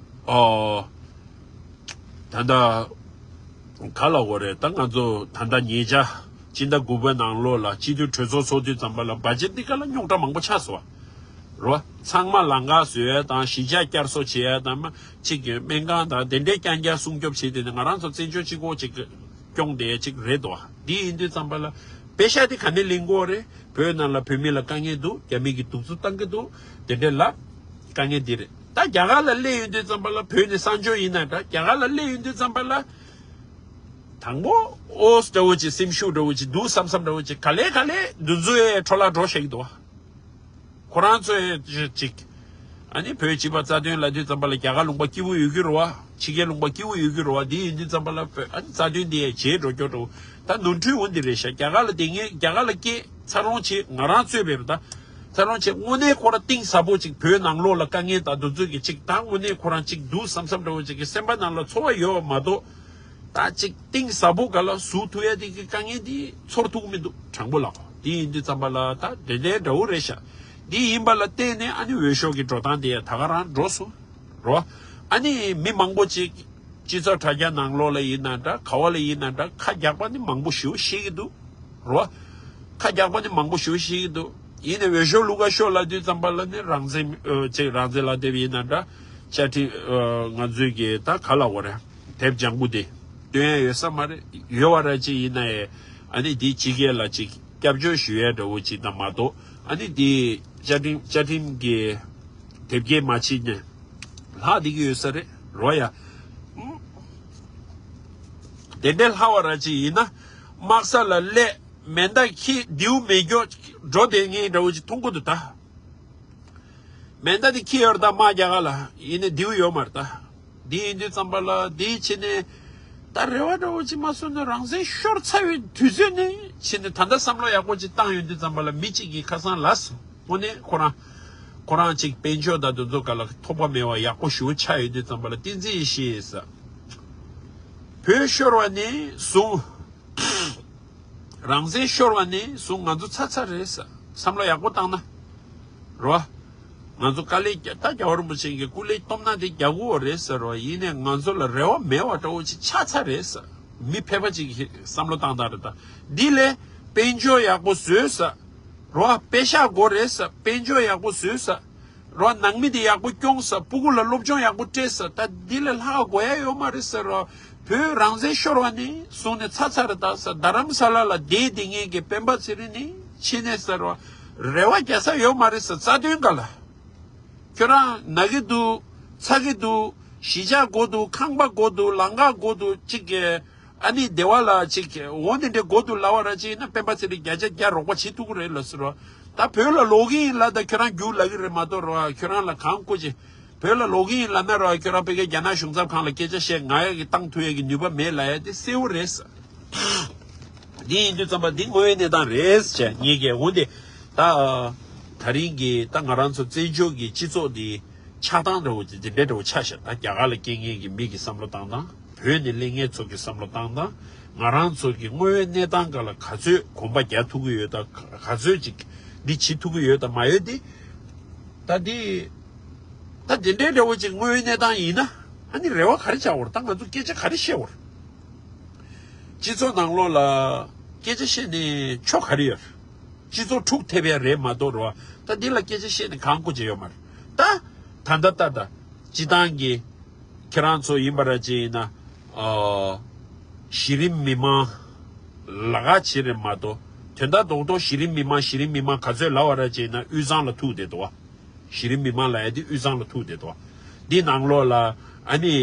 ཨོ་ད་ལྟ་ག་ལ་འོ་རེད། ད་ང་ཚོ་ད་ལྟ་ཉེ་ཆར་སྤྱི་ཟླ་དགུ་པའི་ནང་ལོགས་ལ་སྤྱི་འཐུས་གྲོས་ཚོགས་ཚོགས་དུས་ཙམ་པ་ལ་བ་ཇེཊ་འདི་སྒང་ལ་རྙོག་དྲ་མང་པོ་ཆགས་སོང་བ་རོ། ཚང་མ་ལམ་ཁ་བཟོ་ཡ་དང་གཞིས་ཆགས་བསྐྱར་གསོ་བྱེད་ཡ་དང་མ་གཅིག་གི་སྨན་ཁང་དང་དེ་འདྲའི་རྐྱང་རྐྱང་སྲུང་སྐྱོབ་བྱེད་དེ་ནི་ང་རང་ཚོ་བཙན་བྱོལ་གཅིག་པོ་གཅིག་སྐྱོང་བསྡད་ཡ་གཅིག་རེད་དོ། འདི་ཡིན་དུས་ཙམ་པ་ལ་པེ་ཤག་འདི་ག་ནས་ལེན་དགོས་རེད། བོད་ནང་ལ་བོད་མི་ལ་དཀའ་ངལ་འདུག་རྒྱ་མི་གིས་གདུག་རྩུབ་བཏང་གི་འདུག་དེ་འདྲའི་ལ་དཀའ་ངལ་འདི་རེད། ད་རྒྱ་གར་ལ་སླེབས་ཡོང་དུས་ཙམ་པ་ལ་བོད་ནས་གསར་འབྱོར་ཡིན་ན་འདྲ། རྒྱ་གར་ལ་སླེབས་ཡོང་དུས་ཙམ་པ་ལ་དང་པོ་ཨོ་འདྲ་བོ་ཅིག་སེམས་ཤུགས་འདྲ་བོ་ཅིག་འདུག་བསམ་བསམ་འདྲ་བོ་ཅིག་ག་ལེ་ག་ལེ་འདི་ཚོ་ཡའི་འཕྲོ་བརླག་འགྲོ་ཤེས་ཀྱི་འདུག་ཁོ་རང་ཚོ་ཡའི་ཅིག་ ཨ་ནི་བོད་སྤྱི་པ་རྩ་དོན་ལབ་དུས་ཙམ་པ་ལ་རྒྱ་གར་ལུང་པ་སྐྱིད་པོ་ཡོད་ཀྱི་རེད་བ། ཕྱི་རྒྱལ་ལུང་པ་སྐྱིད་པོ་ཡོད་ཀྱི་རེད་བ། འདི་ཡིན་དུས་ཙམ་པ་ལ་བོད་ཨ་ནི་རྩ་དོན་འདི་ཡང་བརྗེད་འགྲོ་སྐྱོ་འགྲོ། ད་ནོར་འཁྲུལ་འོ་འདི་རེད་ཤག་རྒྱ་གར་ལ་བསྡད་མཁན་རྒྱ་གར་ལ་སྐྱེས་འཚར་ལོངས་བྱས། ང་རང་གཙོས་པའི་ད་འཚར་ལོངས་བྱས། དངོས་གནས་ཁོ་རང་གཏིང་ཟབ་པོ་ཅིག་བོད་ནང་ལོགས་ལ་དཀའ་ངལ་དང་འདི་ཚོ་གི་ཅིག་ད་དངོས་གནས་ཁོ་རང་ཅིག་སྡུག་བསམ་བསམ་འདྲ་བོ་ཅིག་གི་སེམས་པ་ནང་ལ་ཚོར་བ་ཡོད་པ་མ་གཏོགས། ད་ཅིག་གཏིང་ཟབ་པོ་ག་ལ་ཟུག་ཐུབ་ཡ་དེ་གི་དཀའ་ངལ་དེ་ཚོར་ཐུབ་ཀྱི་མི་འདུག་དྲང་པོ་ལབ་དགོས། དེ་ཡིན་དུས་ཙམ་པ་ལ་ད་དེ་འདྲའི་འདྲ་བོ་རེད་ཤག་འདི་ཡིན་པ་ལ་བརྟེན་ནས་ཨ་ནི་འོས་ཤོག་གི་འགྲོ་སྟངས་དེ་ཡང་ད་ག་རང་འགྲོ་སོང་རོ། ཨ་ནི་མི་མང་པོ་ཅིག་སྤྱི་ཚོགས་དྲ་རྒྱ་ནང་ལོགས་ལ་ཡིན་ན་འདྲ། ག་བ་ལ་ཡིན་ན་འདྲ། ཁ་རྒྱག་པ་ནི་མང་པོ་ཞེ་པོ་ཤེས་ཀྱི་འདུག་རོ། ཁ་རྒྱག་པ་ནི་མང་པོ་ཞེ་པོ་ཤེས་ཀྱི་འདུག་ཡིན་ནའི་འོས་ཤོག་བླུག་ག་ཤོག་ལབ་དུས་ཙམ་པ་ལ་ནི་རང་བཙན་ཨ་ཅིག་རང་བཙན་ལག་དེབ་ཡིན་ན་འདྲ། བཅའ་ཁྲིམས་ཨ་ང་ཚོའི་གི་ད་ག་ལབ་དགོས་རེད། དེབ་ལྗང་གུ་དེ་སྟོན་ཡ་ཡོད་ས་མ་རེད། ཡོད་པ་ར་ཅིག་ཡིན་ན་ཡང་ཨ་ནི་དེ་ཕྱི་རྒྱལ་ལ་ཅིག་སྐྱབས་བཅོལ་ཞུ་ཡ་འདྲ་བོ་ཅིག་དང་མ་གཏོགས། ཨ་ནི་དེ་བཅའ་ཁྲིམས་བཅའ་ཁྲིམས་ཀྱི་དེབ་སྐྱེལ་མ་བྱེད་ནས་ལྷག་བསྡད་ཀྱི་ཡོད་ས་རེད་རོ་ཡ། དེ་འདྲའི་ལྷག་པ་ར་ཅིག་ཡིན་ན་དམག་ས་ལ་སླེབས། མེ་མདའ་འཁྱེར་མདེའུ་མེ་སྒྱོགས་འགྲོ་བསྡད་མཁན་འདྲ་བོ་ཅིག་མཐོང་གི་འདུག་ད། མེ་མདའ་དེ་འཁྱེར་ཡོད་རེད་ད་དམག་རྒྱག་ག་ལ། ཡིན་ནའི་མདེའུ་ཡོད་མ་རེད་ད། འདི་ཡིན་དུས་ཙམ་པ་ལ་འདི་བྱས་ནས་ད་རེ་བ་འདྲ་བོ་ཅིག་མ་བཟོས་ན་རང་བཙན་ཤོར་ཚར་བའི་དུས་ཚོད་ནས་བྱས་ནས་ད་ལྟ་བསམ་བློ་ཡག་པོ་ཅིག་བཏང་ཡོང་དུས་ཙམ་པ་ལ་མི་གཅིག་གིས་ཁ་སང་ལབ་སོང་། དངོས་གནས་ཁོ་རང་ཁོ་རང་ཅིག་དཔལ་འབྱོར་དང་དེ་ཚོ་ག་ལ་ཐོགས་པ་མེད་པ་ཡག་པོ་ཞེ་པོ་ཆགས་ཡོང་དུས་ཙམ་པ་ལ་བསྟན་འཛིན་ཡེ་ཤེས་ཟེར། བོད་ཤོར་བ་ནས་བཟུང་། རང་བཙན་ཤོར་བ་ནས་བཟུང་ང་ཚོ་ཚར་ཚར་རེད་ཟེར། བསམ་བློ་ཡག་པོ་བཏང་ན། རོ། ང་ཚོ་དཀའ་ལས་རྒྱག་ད་རྒྱལ་བ་རིན་པོ་ཆེ་གི་སྐུ་ལས་སྟོབས་ན་དེ་རྒྱག་དགོས་རེད་ཟེར་རོ། ཡིན་ནའི་ང་ཚོ་ལ་རེ་བ་མེད་པ་འདྲ་བོ་ཅིག་ཆགས་ཚར་རེད་ཟེར། མི་ཕལ་པ་ཅིག་གིས་བསམ་བློ་བཏང་སྟངས་རེད་ད། འདི་ལས་དཔལ་འབྱོར་ཡག་པོ་བཟོས་ཟེར། རོ། པེ་ཤག་དགོས་རེད་ཟེར། དཔལ་འབྱོར་ཡག་པོ་བཟོས་ཟེར། རོ། ནང་མི་དེ་ཡག་པོ་སྐྱོང་ས། སྤུ་གུ་ལ་སློབ་སྦྱོང་ཡག་པོ་སྤྲད་ས། ད་འདི་ལས་ལྷག་དགོས་ཡ་ཡོད་མ་རེད་ཟེར་རོ། བོད་རང་བཙན་ཤོར་བ་ནས་བཟུང་ནས་ཚར་ཚར་རེད་ད་ཟེར། རྡ་རམ་ས་ལ་ལ་བསྡད་བསྡད་མཁན་གྱི་སྤེན་པ་ཚེ་རིང་ནི་ཕྱི་ནས་ཟེར་རོ། རེ་བ་རྒྱག་ས་ཡོད་མ་རེད་ཟེར། རྩ་དོན་ག་ལ། ཁྱོད་རང་ན་གི་འདུག་ཚ་གི་འདུག་གཞིས་ཆགས་དགོས་འདུག་ཁང་པ་དགོས་འདུག་ལམ་ཁ་དགོས་འདུག་ཅིག་གི་ཨ་ནི་སྡེ་བ་ལ་ཅིག་འོ་འདི་འདྲའི་དགོས་འདུག་ལབ་པ་ར་ཅིག་ཡིན་ན་སྤེན་པ་ཚེ་རིང་བརྒྱ་ཆ་བརྒྱ་རོགས་པ་བྱེད་ཐུབ་ཀྱི་རེད་ལ་ཟེར་རོ། ད་བོད་ལ་ལོག་གི་ཡིན་ལབ་ད་ཁྱོད་རང་རྒྱུགས་ལབ་ཀྱི་རེད་མ་གཏོགས་རོ། ཁྱོད་རང་ལ་གང་དགོས་ཅིག་བོད་ལ་ལོག་གི་ཡིན་ལབ་ན་རོ། ཁྱོད་རང་ཕ་གིའི་རྒྱ་ནག་གཞུང་ཚབ་ཁང་ལ་སྐད་ཆ་བཤད། ང་ཡ་གི་བཏང་ཐུབ་ཡ་གི་ནུས་པ་མེད་ལབ་ཡ་དེ་གསལ་བོ་རེད་ཟེར། འདི་ཡིན་དུས་ཙམ་པ་འདི་དངོས་ཡོད་གནས་སྟངས་རེད་ཟེར་བྱས་ངེད་ཀྱིས་འོ་འདི་ད་ད་རིང་གི་ད་ང་རང་ཚོ་བཙན་བྱོལ་གྱི་སྤྱི་ཚོགས་འདི་ཆགས་སྟངས་འདྲ་བོ་འདི་འདྲ་འདྲ་བོ་ཆགས་ཤག་ད་རྒྱ་གར་ལ་སྐྱེ་མཁན་གྱི་མི་གི་བསམ་བློ་བཏང་སྟངས། བོད་ནས་སླེབས་མཁན་ཚོ་གི་བསམ་བློ་བཏང་སྟངས། ང་རང་ཚོ་གི་དངོས་ཡོད་གནས་སྟངས་སྒང་ལ་ག་ཚོད་གོམ་པ་རྒྱག་ཐུབ་ཀྱི་ཡོད་དང་ག་ཚོད་ཅིག་འདི་བྱེད་ཐུབ་ཀྱི་ཡོད་དང་མ་ཡོད་འདི། ད་འདི་ད་འདི་འདྲའི་འདྲ་བོ་ཅིག་དངོས་ཡོད་གནས་སྟངས་ཡིན་ན་ཨ་ནི་རེ་བ་ག་རེ་བྱ་བར། ད་ང་ཚོ་སྐད་ཆ་ག་རེ་བཤད་བར། སྤྱི་ཚོགས་ནང་ལོགས་ལ་སྐད་ཆ་བཤད་ནས་ཆོ་ག་རེ་ཡོད། སྤྱི་ཚོགས་འཁྲུག་ཐེབས་ཡ་རེད་མ་གཏོགས་རོ། ད་འདི་ལ་སྐད་ཆ་བཤད་ནས་གང་དགོས་ཀྱི་ཡོད་མ་རེད། ད་ད་ལྟ་ད་ད་སྤྱི་བཏང་གི་ཁྱེད་རང་ཚོ་ཡིན་པ་ར་ཅིག་ཡིན་ན་ཨ་གཞི་རིམ་མི་མང་ལ་ག་བྱེད་རེད་མ་གཏོགས། དོན་དག་རྡོག་རྡོག་གཞི་རིམ་མི་མང་གཞི་རིམ་མི་མང་ག་ཚོད་ལབ་པ་ར་ཅིག་ཡིན་ན་དབུས་གཙང་ལ་ཐུག་བསྡད་འདུག་བ། གཞི་རིམ་མི་མང་ལབ་ཡ་དེ་དབུས་གཙང་ལ་ཐུག་བསྡད་འདུག་འདི་ནང་ལོགས་ལ་ཨ་ནི་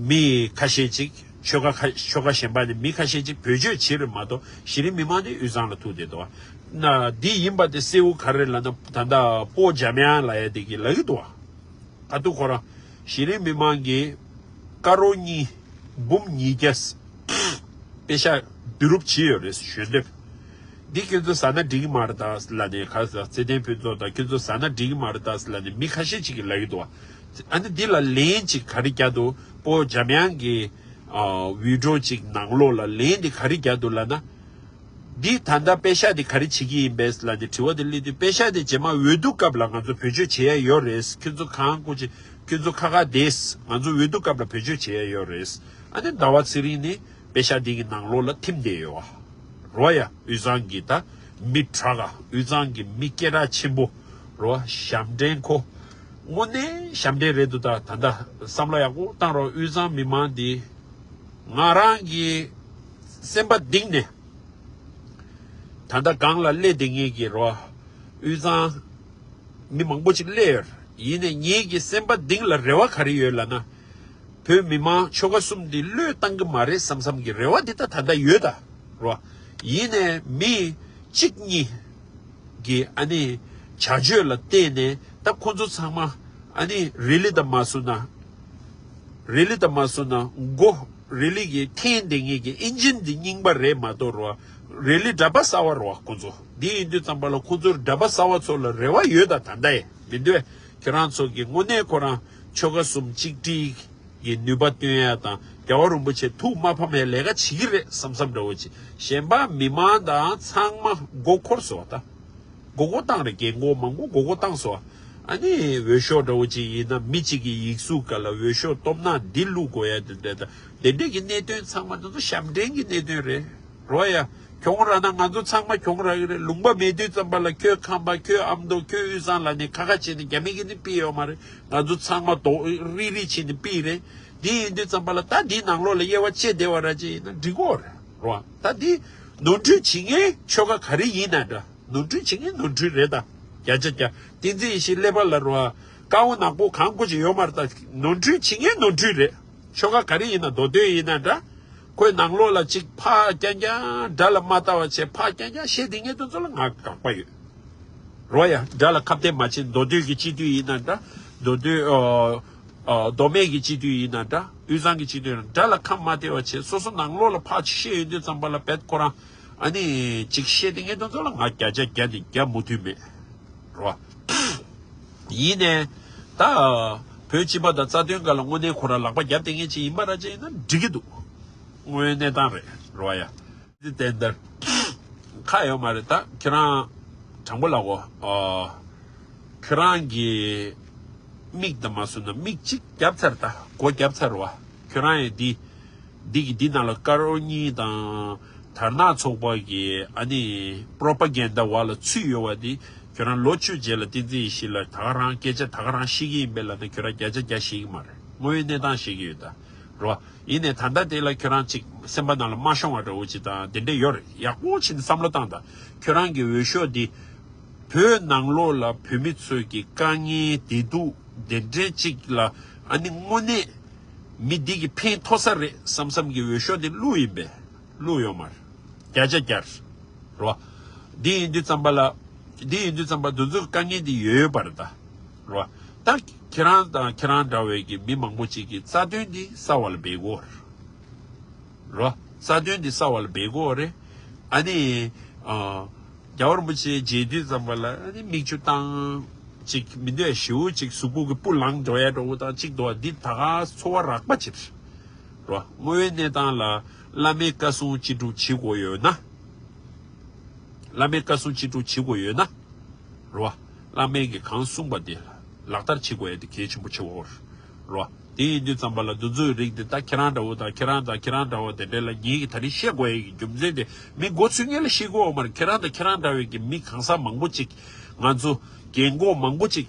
མི་ཁ་ཤས་ཅིག་ཆོལ་ཁ་ཁ་ཆོལ་ཁ་གཞན་པ་ནས་མི་ཁ་ཤས་ཅིག་བེད་སྤྱོད་བྱེད་རེད་མ་གཏོགས་གཞི་རིམ་མི་མང་དེ་དབུས་གཙང་ལ་ཐུག་བསྡད་འདུག་ན་འདི་ཡིན་པ་དེ་གསལ་བོ་ག་རེ་ལབ་ན་ད་ལྟ་སྤོ་འཇམ་དབྱངས་ལབ་ཡ་དེ་གི་ལབ་ཀྱི་འདུག་ཁ་ཐུག་ཁོ་རང་གཞི་རིམ་མི་མང་གི་ཀ་རོ་གཉིས་འབུམ་ཉིས་བརྒྱ། པེ་ཤ་བསྡུ་རུབ་བྱས་ཡོད་རེད་ཞུ་འདོད། འདི་ཁྱོད་ཚོ་ཟ་ན་འགྲིག་གི་མ་རེད་ད་ལབ་ནས་ཁ་ས་ཚེ་བརྟན་ཕུན་ཚོགས་དང་ཁྱོད་ཚོ་ཟ་ན་འགྲིག་གི་མ་རེད་ད་ལབ་ནས་མི་ཁ་ཤས་ཅིག་གིས་ལབ་ཀྱི་འདུག་ཨ་ནི་འདི་ལ་ལན་ཅིག་ག་རེ་རྒྱག་འདུག་སྤོ་འཇམ་དབྱངས་ཀྱི་ཨ་བི་ཌིའོ་ཅིག་ནང་ལོགས་ལ་ལན་འདི་ག་རེ་རྒྱག་འདུག་ལབ་ན། འདི་ད་ལྟ་པེ་ཤ་འདི་ག་རེ་བྱེད་ཀྱི་ཡིན་པས་ལབ་ནས་དྲི་བ་འདི་སླེབས་དུས་པེ་ཤ་འདི་རྗེས་མ་འོས་བསྡུ་སྐབས་ལ་ང་ཚོ་བེད་སྤྱོད་བྱེད་ཡ་ཡོད་རེད། ཁྱོད་ཚོ་གང་དགོས་ཅིག་ཁྱོད་ཚོ་ཁ་ཁ་བསྡད། ང་ཚོ་འོས་བསྡུ་སྐབས་ལ་བེད་སྤྱོད་བྱེད་ཡ་ཡོད་རེད། ཨ་ནི་ཟླ་བ་ཚེ་རིང་ནི་པེ་ཤ་འདི་གི་ནང་ལོགས་ལ་ཐིམ་བསྡད་ཡོད་བ། རོ་ཡ་དབུས་གཙང་གི་ད་མི་དྲག་ག་དབུས་གཙང་གི་མི་སྐད་གྲགས་ཆེན་པོ་རོ་ཞབས་འདྲེན་ཁོ། དངོས་གནས་ཞབས་འདྲེན་རེད་འདུག་ད་ད་ལྟ་བསམ་བློ་ཡག་པོ་བཏང་རོགས། དབུས་གཙང་མི་མང་འདི་ང་རང་གི་སེམས་པ་གཏིང་ནས་ད་ལྟ་སྒང་ལ་སླེབས་བསྡད་མཁན་གྱི་རོ་དབུས་གཙང་མི་མང་པོ་ཅིག་སླེབས་ཡོད། ཡིན་ནའི་ངེད་ཀྱི་སེམས་པ་གཏིང་ལ་རེ་བ་ག་རེ་ཡོད་ལབ་ན། བོད་མི་མང་ཆོལ་ཁ་གསུམ་འདི་བློས་བཏང་གི་མ་རེད་བསམ་བསམ་གྱི་རེ་བ་འདི་ད་ད་ལྟ་ཡོད་ད་རོ། ཡིན་ནའི་མི་གཅིག་གཉིས་ཀྱི་ཨ་ནི་བྱ་སྤྱོད་ལ་བལྟས་ནས་ད་ཁོ་ཚོ་ཚང་མ་ ཨ་ནི་རི་ལི་དང་མ་སུ་ན། རི་ལི་དང་མ་སུ་ན་མགོ། རི་ལི་གི་འཐེན་བསྡད་མཁན་གྱི་ཨིན་ཇིན་འདི་རྙིང་པ་རེད་མ་གཏོགས་རོ། རི་ལི་འདྲ་པ་གསར་བ་རོ་ཁོ་ཚོ། འདི་ཡིན་དུས་ཙམ་པ་ལ་ཁོ་ཚོར་འདྲ་པ་གསར་བ་ཚོ་ལ་རེ་བ་ཡོད་ད་ད་ལྟ་ཡང་མི་འདུག་ཁྱེད་རང་ཚོ་གི་དངོས་གནས་ཁོ་རང་ཆོལ་ཁ་གསུམ་གཅིག་སྒྲིལ་གྱི་ནུས་པ་བཏོན་ཡ་དང་རྒྱལ་བ་རིན་པོ་ཆེ་ཐུགས་མ་ཕམ་པའི་ལས་ཀ་བྱེད་ཀྱི་རེད་བསམ་བསམ་འདྲ་བོ་ཅིག་གཞན་པ་མི་མང་དང་ཚང་མ་མགོ་འཁོར་སོང་ད། མགོ་སྐོར་བཏང་རེད། རྒན་གོག་མང་པོ་མགོ་སྐོར་བཏང་སོང་། ཨ་ནི་འོས་ཤོག་འདྲ་བོ་ཅིག་ཡིན་ན་མི་གཅིག་གི་ཡིག་གཟུགས་སྒང་ལ་འོས་ཤོག་སྟོབས་ན་འདི་བླུག་དགོས་ཡ་དེ་འདྲ་དང་དེ་འདྲས་ཀྱི་གནད་དོན་ཚང་མ་དེ་ཚོ་ཞབས་འདྲེན་གྱི་གནད་དོན་རེད། རོ་ཡ། གྱོང་རག་ན་ང་ཚོ་ཚང་མ་གྱོང་རག་གི་རེད། ལུང་པ་མེད་དུས་ཙམ་པ་ལ་ཁྱོད་ཁམས་པ་ཁྱོད་ཨ་མདོ་ཁྱོད་དབུས་གཙང་ལབ་ནས་ཁ་ཁ་བྱས་ནས་རྒྱ་མི་གིས་ནི་ཕུད་ཡོད་མ་རེད། ང་ཚོ་ཚང་མ་རྡོག་རིལ་རིལ་བྱས་ནས་ཕུད་རེད། འདི་ཡིན་དུས་ཙམ་པ་ལ་ད་འདིའི་ནང་ལོགས་ལ་དབྱེ་བ་ཕྱེ་བསྡད་པ་ར་ཅིག་ཡིན་ན་འགྲིག་གོ་རེད། རོ་ད་འདི་ནོར་འཁྲུལ་བྱེད་མཁན་ཆོལ་ཁ་ག་རེ་ཡིན་ན་འདྲ། ནོར་འཁྲུལ་བྱེད་མཁན་ནོར་འཁྲུལ་རེད་ད། བརྒྱ་ཆ་བརྒྱ། བསྟན་འཛིན་ཡེ་ཤེས་ཀླད་པ་ལ་རོ། དཀར་པོ་ནག་པོ་གང་དགོས་ཀྱི་ཡོད་མ་རེད་ད། ནོར་འཁྲུལ་བྱེད་མཁན་ནོར་འཁྲུལ་རེད། ཆོལ་ཁ་ག་རེ་ཡིན་ན་མདོ་སྟོད་ཡིན་ན་འདྲ། ཁོའི་ནང་ལོགས་ལ་ཅིག་ཕར་རྐྱང་རྐྱང་དགྲ་ལ་མ་ལྟ་བ་བྱས་ཕར་རྐྱང་རྐྱང་བཤད་དེ་ངས་དེ་ཚོ་ལ་ང་དགག་པ་ཡོད། རོ་ཡ། དགྲ་ལ་ཁ་གཏད་མ་བྱེད། མདོ་སྟོད་ཀྱི་སྤྱི་འཐུས་ཡིན་ན་འདྲ། མདོ་སྟོད་ཨ་ཨ་མདོ་སྨད་ཀྱི་སྤྱི་འཐུས་ཡིན་ན་འདྲ། དབུས་གཙང་གི་སྤྱི་འཐུས་ཡིན་ན་དགྲ་ལ་ཁ་མ་གཏད་པ་བྱེད། སོ་སོ་ནང་ལོགས་ལ་ཕར་ཅིག་བཤད་ཡོང་དུས་ཙམ་པ་ལ་བེད་ཁོ་རང་ཨ་ནི་ཅིག་བཤད་དེ་ངས་དེ་ཚོ་ལ་ང་བརྒྱ་ཆ་བརྒྱ་ནས་བརྒྱ་མུ་མཐུད་མེད། རོ། ཡིན་ནས་ད་བོད་སྤྱི་པ་དང་རྩ་དོན་སྒང་ལ་དངོས་གནས་ཁོ་རང་ལག་པ་བརྒྱབ་བསྡད་མཁན་ཅིག་ཡིན་པ་ར་ཅིག་ཡིན་ན་འགྲིག་གི་འདུག་དངོས་ཡོད་གནས་སྟངས་རེད། རོ་ཡ། འདི་ཏན་ཏན་ཁ་ཡོད་མ་རེད་ད། ཁྱེད་རང་དྲང་པོ་ལབ་གོ། ཨ། ཁྱེད་རང་གི་མིག་དང་མ་སོང་ན་མིག་གཅིག་བརྒྱབ་ཚར་ད། སྒོ་བརྒྱབ་ཚར་བ། ཁྱེད་རང་ཡང་འདི་འདི་གི་འདི་ནང་ལ་དཀར་པོ་གཉིས་དང་དར་ནག་ཚོགས་པ་གི་ཨ་ནི་པྲོ་པ་གན་ཌ་བ་ལ་ཚུད་ཡོད་བ་འདི་ཁྱོད་རང་ལོ་བཅུ་རྗེས་ལ་བསྟན་འཛིན་ཡེ་ཤེས་ལ་ད་ག་རང་སྐད་ཆ་ད་ག་རང་བཤད་ཀྱི་ཡིན་པས་ལབ་ན་ཁྱོད་རང་བརྒྱ་ཆ་བརྒྱ་བཤད་ཀྱི་མ་རེད། དངོས་ཡོད་གནས་སྟངས་བཤད་ཀྱི་ཡོད་ད། རོ། ཡིན་ནའི་ད་ལྟ་དེ་ལ་ཁྱོད་རང་ཅིག་སེམས་པ་ནང་ལ་མ་ཤོང་བ་འདྲ་བོ་ཅིག་དང་དེ་འདྲས་ཡོད་རེད། ཡག་པོ་བྱས་ནས་བསམ་བློ་བཏང་དང་། ཁྱོད་རང་གི་འོས་ཤོག་འདི་བོད་ནང་ལོགས་ལ་བོད་མི་ཚོས་ཀྱི་དཀའ་ངལ་བདེ་སྡུག་དེ་འདྲས་ཅིག་ལ་ཨ་ནི་དངོས་གནས་མི་འདི་གི་ཕན་ཐོགས་ས་རེད་བསམ་བསམ་གྱི་འོས་ཤོག་འདི་བླུགས་ཡིན་པས། བླུགས་ཡོད་མ་རེད། བརྒྱ་ཆ་བརྒྱ་རེད། རོ། འདི་ཡིན་དུས་ཙམ་པ་ལ། འདི་ཡིན་དུས་ཙམ་པ་འདི་ཚོའི་དཀའ་ངལ་འདི་ཡོད་ཡོད་པ་རེད་ད། རོ། ད་ཁྱེད་རང་དང་ཁྱེད་རང་འདྲ་བའི་གི་མི་མང་པོ་ཅིག་གིས་རྩ་དོན་འདི་གསར་བ་ལ་འབད་དགོས་རེད། རོ། རྩ་དོན་འདི་གསར་བ་ལ་འབད་དགོས་རེད། ཨ་ནི། ཨ། རྒྱལ་བ་རིན་པོ་ཆེ་མཇལ་དུས་ཙམ་པ་ལ་ཨ་ནི་མིག་ཆུ་བཏང་། ཅིག་མི་འདོད་ཞེ་པོ་ཅིག་གཟུགས་པོ་གི་སྤུ་ལངས་འགྲོ་ཡ་འདྲ་བོ་དང་ཅིག་འདུག་འདི་ད་ག་ཚོར་བ་རགས་པ་ཅིག་རེད། རོ། དངོས་ཡོད་གནས་སྟངས་ལ་བླ་མའི་བཀའ་གསུང་ཅི་སྒྲུབ་བྱེད་དགོས་ཡོད་ན། བླ་མའི་བཀའ་གསུང་ཅི་སྒྲུབ་བྱེད་དགོས་ཡོད་ན། རོ། བླ་མས་ཀྱིས་གང་གསུངས་པ་དེ་ལག་བསྟར་བྱེད་དགོས་ཡ་དེ་གལ་ཆེན་པོ་ཆེ་བོ་རེད། རོ། དེ་ཡིན་དུས་ཙམ་པ་ལ་འདི་ཚོའི་རིགས་དེ་ད་ཁྱེད་རང་འདྲ་བོ་དང་ཁྱེད་རང་དང་ཁྱེད་རང་འདྲ་བོ་དེ་འདྲས་ལ་ངེད་ཀྱིས་ད་རིང་བཤད་དགོས་ཡ་གི་རྒྱུ་མཚན་དེ་མི་མགོ་ཚོས་མཁན་ལ་བཤད་དགོས་བ་མ་རེད། ཁྱེད་རང་དང་ཁྱེད་རང་འདྲ་བའི་གི་མི་གང་ཟག་མང་པོ་ཅིག་ང་ཚོ་རྒན་གོག་མང་པོ་ཅིག་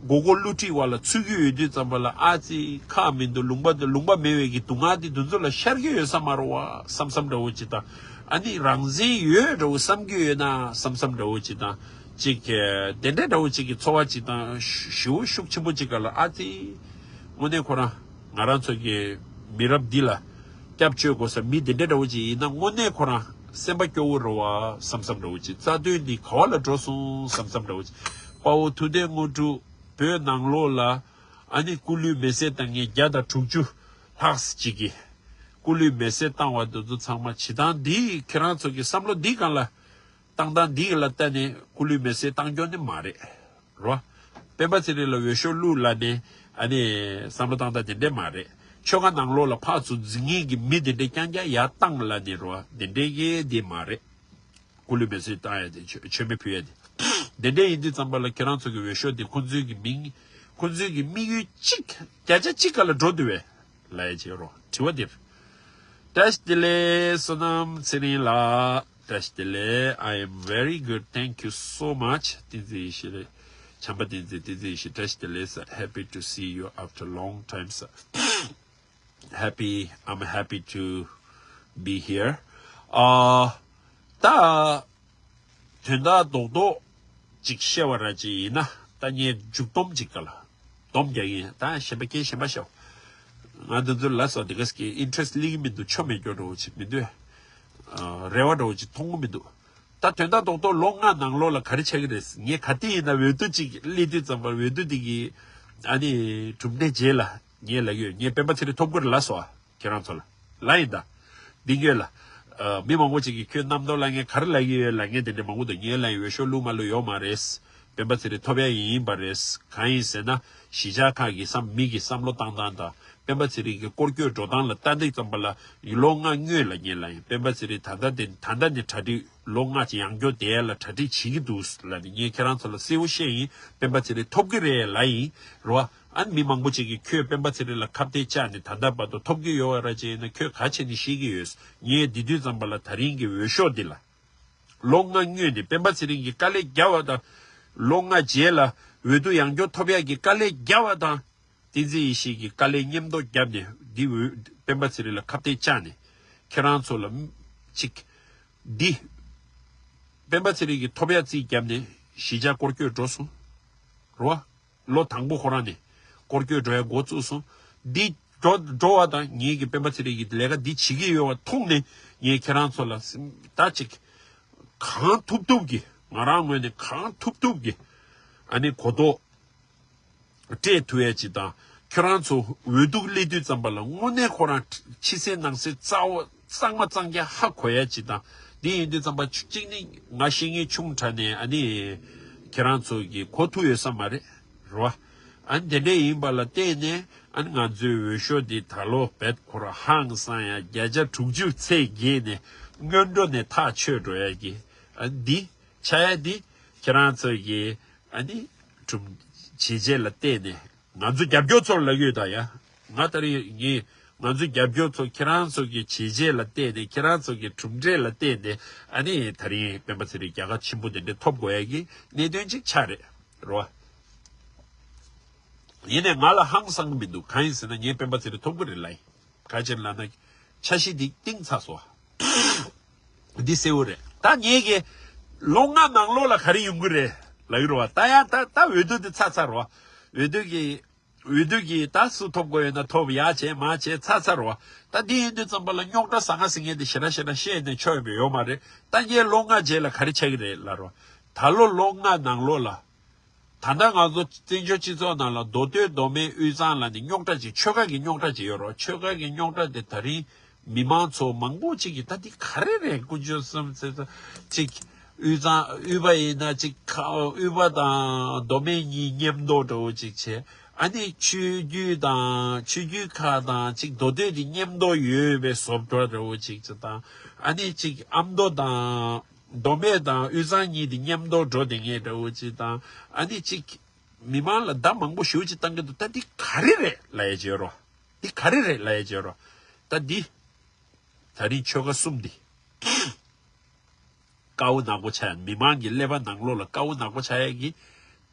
མགོ་སྐོར་བསླུ་བྲིད་བ་ལ་ཚུད་ཀྱི་ཡོད་དུས་ཙམ་པ་ལ་ཨ་ཙི་ཁག་མི་འདུག་ལུང་པ་འདི་ལུང་པ་མེད་པའི་གི་སྡུག་བསྔལ་འདི་འདི་ཚོ་ལ་ཤར་གྱི་ཡོད་ས་མ་རེད་བ་བསམ་བསམ་འདྲ་བོ་ཅིག་དང་། ཨ་ནི་རང་བཙན་ཡོད་འདྲ་བོ་བསམ་གྱི་ཡོད་ན་བསམ་བསམ་འདྲ་བོ་ཅིག་དང་། ཅིག་དེ་འདྲའི་འདྲ་བོ་ཅིག་གི་ཚོར་བ་ཅིག་དང་ཞེ་པོ་ཤུགས་ཆེན་པོ་ཅིག་ག་ལ་ཨ་ཙི། དངོས་གནས་ཁོ་རང་ང་རང་ཚོ་གི་མི་རབས་འདི་ལ་སྐྱབས་བཅོལ་དགོས་ས་མི་དེ་འདྲའི་འདྲ་བོ་ཅིག་ཡིན་ན་དངོས་གནས་ཁོ་རང་སེམས་པ་སྐྱོ་བོ་རེད་བ་བསམ་བསམ་འདྲ་བོ་ཅིག་རྩ་དོན་འདི་ག་བ་ལ་འགྲོ་སོང་བསམ་བསམ་འདྲ་བོ་ཅིག་དཔའ་བོ་ཐུབ་བསྟན་དངོས་གྲུབ་བོད་ནང་ལོགས་ལ་ཨ་ནི་སྐུ་ལུས་མེ་སྲེག་བཏང་མཁན་བརྒྱ་དང་དྲུག་ཅུ་ལྷག་ཅིག་གིས་སྐུ་ལུས་མེ་སྲེག་བཏང་བ་འདི་ཚོ་ཚང་མ་བྱེད་སྟངས་འདི་ཁྱེད་རང་ཚོ་གི་བསམ་བློ་འདི་སྒང་ལ། བཏང་སྟངས་འདི་ལ་བལྟས་ནས་སྐུ་ལུས་མེ་སྲེག་བཏང་རྒྱུ་ནི་མ་རེད། རོ། སྤེན་པ་ཚེ་རིང་ལ་འོས་ཤོག་བླུགས་ལབ་ནས་ཨ་ནི་བསམ་བློ་བཏང་སྟངས་དེ་འདྲས་མ་རེད། ཆོལ་ཁ་ནང་ལོགས་ལ་ཕར་ཚུར་འཛིང་ངེས་ཀྱི་མི་དེ་འདྲས་རྐྱང་རྐྱང་ཡར་བཏང་ལབ་ནས་རོ་དེ་འདྲས་ཀྱི་དེ་མ་རེད། སྐུ་ལུས་མེ་སྲེག་བཏང་ཡ་དེ་མཆོད་མཆོད་མེ་ཕུལ་ཡ་དེ། དེ་འདྲས་ཡིན་དུས་ཙམ་པ་ལ་ཁྱེད་རང་ཚོ་གི་འོས་ཤོག་དེ་ཁོང་ཚོའི་གི་མིང་ཁོང་ཚོའི་གི་དམིགས་ཡུལ་གཅིག་བརྒྱ་ཆ་གཅིག་ག་ལ་འགྲོ་འདུག་བས། ལ་ཡ་བྱེད་རོགས། དྲི་བ་འདིར། བཀྲ་ཤིས་བདེ་ལེགས་བསོད་ནམས་ཚེ་རིང་ལགས། བཀྲ་ཤིས་བདེ་ལེགས། I am very good, thank you so much. བསྟན་འཛིན་ཡེ་ཤེས་རེད། བྱམས་པ་བསྟན་འཛིན། བསྟན་འཛིན་ཡེ་ཤེས། བཀྲ་ཤིས་བདེ་ལེགས། Happy to see you after long time, sir. Happy, I'm happy to be here. ཨ། ད། དོན་དག་རྡོག་རྡོག་ཅིག་བཤད་པ་ར་ཅིག་ཡིན་ན་ད་ངས་མཇུག་སྡོམ་ཅིག་ག་ལ་སྡོམ་རྒྱག་གི་ཡིན། ད་གཞན་པ་སྐད་གཞན་པ་བཤད། ང་འདི་ཚོ་ལ་སོགས་དེ་ག་ཟེ་གི་ཨིན་ཊི་རེ་སི་ཊི་སླེབས་ཀྱི་མི་འདུག་ཆོ་མེད་སྐྱོ་འདྲ་བོ་ཅིག་མི་འདུག་ཨ། རེ་བ་འདྲ་བོ་ཅིག་མཐོང་གི་མི་འདུག་ད་དོན་དག་རྡོག་རྡོག་ལོ་ལྔ་ནང་ལོགས་ལ་ག་རེ་ཆགས་ཀྱི་རེད། ངས་ག་དུས་ཡིན་ན་འོས་བསྡུ་ཅིག་སླེབས་དུས་ཙམ་པར་འོས་བསྡུ་དེ་གི་ ཨ་ནི་གྲུབ་འབྲས་རྗེས་ལ་ངས་ལབ་ཡོད། ངས་སྤེན་པ་ཚེ་རིང་ཐོབ་ཀྱི་རེད་ལབ་སོང་ཨ། ཁྱེད་རང་ཚོ་ལ་ལབ་ཡིན་ད། འདི་སྔོན་ལ་ཨ། མི་མང་པོ་ཅིག་གིས་ཁྱོད་རྣམ་རྟོག་ལབ་མཁན་ག་རེ་ལབ་ཀྱི་ཡོད་ལབ་མཁན་དེ་འདྲ་མང་པོ་འདུག་ངས་ལབ་ཡིན། འོས་ཤོག་བླུགས་མ་བླུགས་ཡོད་མ་རེད། སྤེན་པ་ཚེ་རིང་ཐོབ་ཡ་ཡིན་པ་རེད། གང་ཡིན་ཟེར་ན་གཞིས་ཆགས་ཁག་གི་བསམ་མི་གི་བསམ་བློ་བཏང་སྟངས་དང་སྤེན་པ་ཚེ་རིང་གི་སྐོར་སྐྱོད་འགྲོ་སྟངས་ལ་ལྟ་འདི་ཙམ་པ་ལ་ལོ་ལྔ་སྔོན་ལ་ངས་ལབ་ཡིན། སྤེན་པ་ཚེ་རིང་ད་ལྟ་དེ་ད་ལྟ་ནས་གྲ་སྒྲིག་ལོ་ལྔ་ཅིག་ཡང་སྐྱོར་དེ་ལ་གྲ་སྒྲིག་བྱེད་ཀྱི་འདུག་ལབ་ནས་ངས་ཁྱེད་རང་ཚོ་ལ་གསལ་བོ་བཤད་ཡིན། སྤེན་པ་ཚེ་རིང་ཐོབ་ཀྱི་རེད་ལབ་ཡིན་རོ། ཨ་ནི་མི་མང་པོ་ཅིག་གིས་ཁྱོད་སྤེན་པ་ཚེ་རིང་ལ་ཁ་གཏད་བཅག་ནས་ད་ལྟ་བར་དུ་ཐོབ་ཀྱི་ཡོད་ར་ཅེ་ན་ཁྱོད་ག་བྱས་ནས་ཤེས་ཀྱི་ཡོད། ངས་འདི་དུས་ཙམ་པ་ལ་ད་རིང་གི་འོས་ཤོག་འདི་ལ་ལོ་ལྔ་སྔོན་ནས་སྤེན་པ་ཚེ་རིང་གིས་དཀའ་ལས་བརྒྱབ་པ་དང་། ལོ་ལྔ་རྗེས་ལ་འོས་བསྡུ་ཡང་སྐྱོར་ཐོབ་ཡག་གི་དཀའ་ལས་བརྒྱབ་པ་དང་། བསྟན་འཛིན་ཡེ་ཤེས་ཀྱིས་དཀའ་ལས་མཉམ་དུ་བརྒྱབ་ནས་འདི་འོས་སྤེན་པ་ཚེ་རིང་ལ་ཁ་གཏད་བཅག་ནས་ཁྱེད་རང་ཚོ་ལ་ཅིག་འདི་སྤེན་པ་ཚེ་རིང་གིས་ཐོབ་ཡག་རྩིས་བརྒྱབ་ནས་གཞིས་ཆགས་སྐོར་སྐྱོད་འགྲོ་སོང་རོ། ལོ་དང་པོ་ཁོ་རང་ནས་སྐོར་སྐྱོད་འགྲོ་ཡ་འགོ་བཙུགས་སོང་། འདི་འགྲོ་འགྲོ་བ་དང་ངེད་ཀྱི་སྤེན་པ་ཚེ་རིང་གི་ལས་ཀ་འདི་བྱེད་ཀྱི་ཡོད་པ་མཐོང་ནས་ངས་ཁྱེད་རང་ཚོ་ལ་ད་ཅིག་གང་ཐུབ་ཐུབ་ཀྱིས་ང་རང་ངོས་ནས་གང་ཐུབ་ཐུབ་ཀྱིས་ཨ་ནི་གོ་རྟོགས་སྤྲད་ཐུབ་ཡ་ཅིག་དང་ཁྱེད་རང་ཚོ་འོས་བསྡུ་སླེབས་དུས་ཙམ་པ་ལ་དངོས་གནས་ཁོ་རང་ཕྱི་གསལ་ནང་གསལ་རྩ་བ་གཙང་མ་གཙང་རྐྱང་ཧ་གོ་ཡ་ཅིག་དང་འདི་ཡིན་དུས་ཙམ་པ་ཆུ་གཅིག་ནི་ང་ཤེས་མཁན་ཆུང་དྲགས་ནས་ཨ་ནི་ཁྱེད་རང་ཚོ་གི་གོ་ཐུབ་ཡོད་ས་མ་རེད། རེད་བ། ཨ་ནི་དེ་འདྲ་ཡིན་པ་ལ་བརྟེན་ནས་ཨ་ནི་ང་ཚོའི་འོས་ཤོག་འདི་ད་ལོ་བེད་ཁོ་ར་ཧང་སང་ཡ་བརྒྱ་ཆ་དྲུག་ཅུ་ཚེ་བརྒྱད་ནས་སྔོན་འགྲོ་ནས་ཐག་ཆོད་འགྲོ་ཡ་གི་ཨ་ནི་འདི་ཆགས་ཡ་འདི་ཁྱེད་རང་ཚོ་གི་ཨ་ནི་གྲུབ་བྱས་རྗེས་ལ་བརྟེན་ནས་ང་ཚོ་རྒྱབ་སྐྱོར་ཚོར་ལབ་ཡོད་ད་ཡ། ང་ལྟར་ངས་ང་ཚོ་རྒྱབ་སྐྱོར་ཚོ་ཁྱེད་རང་ཚོ་གི་བྱས་རྗེས་ལ་བརྟེན་ནས་ཁྱེད་རང་ཚོ་གི་གྲུབ་འབྲས་ལ་བརྟེན་ནས་ཨ་ནི་ད་རིང་སྤེན་པ་ཚེ་རིང་རྒྱལ་ཁ་ཆེན་པོ་དེ་འདྲ་ཐོབ་དགོས་ཡ་གི་གནད་དོན་ཅིག་ཆགས་རེད་རོ། ཡིན་ནའི་ང་ལ་ཧང་སང་གི་མི་འདུག་གང་ཡིན་ཟེར་ན་ངས་སྤེན་པ་ཚེ་རིང་ཐོབ་གི་རེད་ལབ་ཡིན། ག་ཅེར་ལབ་ན་འཆར་གཞི་འདི་གཏིང་ཚ་སོ། འདི་གསལ་བོ་རེད། ད་ངས་གི་ལོ་ལྔ་ནང་ལོགས་ལ་ག་རེ་ཡོང་གི་རེད་ལབ་ཡོད་རེད་བ། ད་ཡ་ད་ད་འོས་བསྡུ་འདི་ཚར་ཚར་རེད་བ། འོས་བསྡུ་གི་འོས་བསྡུ་གི་ད་སུ་ཐོབ་དགོས་ཡོད་ན་ཐོབ་ཡ་བྱས་མ་བྱས་ཚར་ཚར་རེད་བ། ད་འདི་ཡིན་དུས་ཙམ་པ་ལ་རྙོག་དྲ་ཟང་ངེ་ཟིང་ངེ་འདི་ཞེ་དྲག་ཞེ་དྲག་བཤད་ནས་ཆོག་ཡོད་མེད་ཡོད་མ་རེད། ད་ངས་ལོ་ལྔ་རྗེས་ལ་ག་རེ་ཆགས་ཀྱི་རེད་ལབ་རེད་བ། ད་ལོ་ལོ་ལྔ་ནང་ལོགས་ལ། ད་ལྟ་ང་ཚོ་བཙན་བྱོལ་སྤྱི་ཚོགས་ནང་ལ་མདོ་སྟོད་མདོ་སྨད་དབུས་གཙང་ལ་ནི་རྙོག་དྲ་ཅིག་ཆོལ་ཁ་གི་རྙོག་དྲ་ཅིག་ཡོད་རེད། ཆོལ་ཁ་གི་རྙོག་དྲ་དེ་ད་རིང་མི་མང་ཚོ་མང་པོ་ཅིག་གིས་ད་འདི་ག་རེ་རེད་དཀོན་མཆོག་གསུམ་ཟེར་ཚོ་ཅིག་དབུས་གཙང་དབུས་པ་ཡིན་ན་ཅིག་ཁ་དབུས་པ་དང་མདོ་སྨད་གཉིས་མཉམ་དུ་འདྲ་བོ་ཅིག་བྱས། ཨ་ནི་ཆོས་བརྒྱུད་དང་ཆོས་བརྒྱུད་ཁག་དང་ཅིག་མདོ་སྟོད་དེ་མཉམ་དུ་ཡོད་པའི་བཟོ་འདྲ་འདྲ་བོ་ཅིག་ཅིག་དང་ཨ་ནི་ཅིག་ཨ་མདོ་དང་། མདོ་སྨད་དང་དབུས་གཙང་གཉིས་དེ་མཉམ་དུ་འགྲོ་བསྡད་མཁན་འདྲ་བོ་ཅིག་དང་ཨ་ནི་ཅིག་མི་མང་ལ་བརྡ་མང་པོ་ཞེ་པོ་ཅིག་བཏང་གི་འདུག་ད་འདི་ག་རེ་རེད་ལབ་ཡ་བྱས་རོ། འདི་ག་རེ་རེད་ལབ་ཡ་བྱས་རོ། ད་འདི་ད་རིང་ཆོལ་ཁ་གསུམ་འདི་དཀར་པོ་ནག་པོ་ཆགས་ཡ། མི་མང་གི་ཀླད་པ་ནང་ལོགས་ལ་དཀར་པོ་ནག་པོ་ཆགས་ཡ་གི་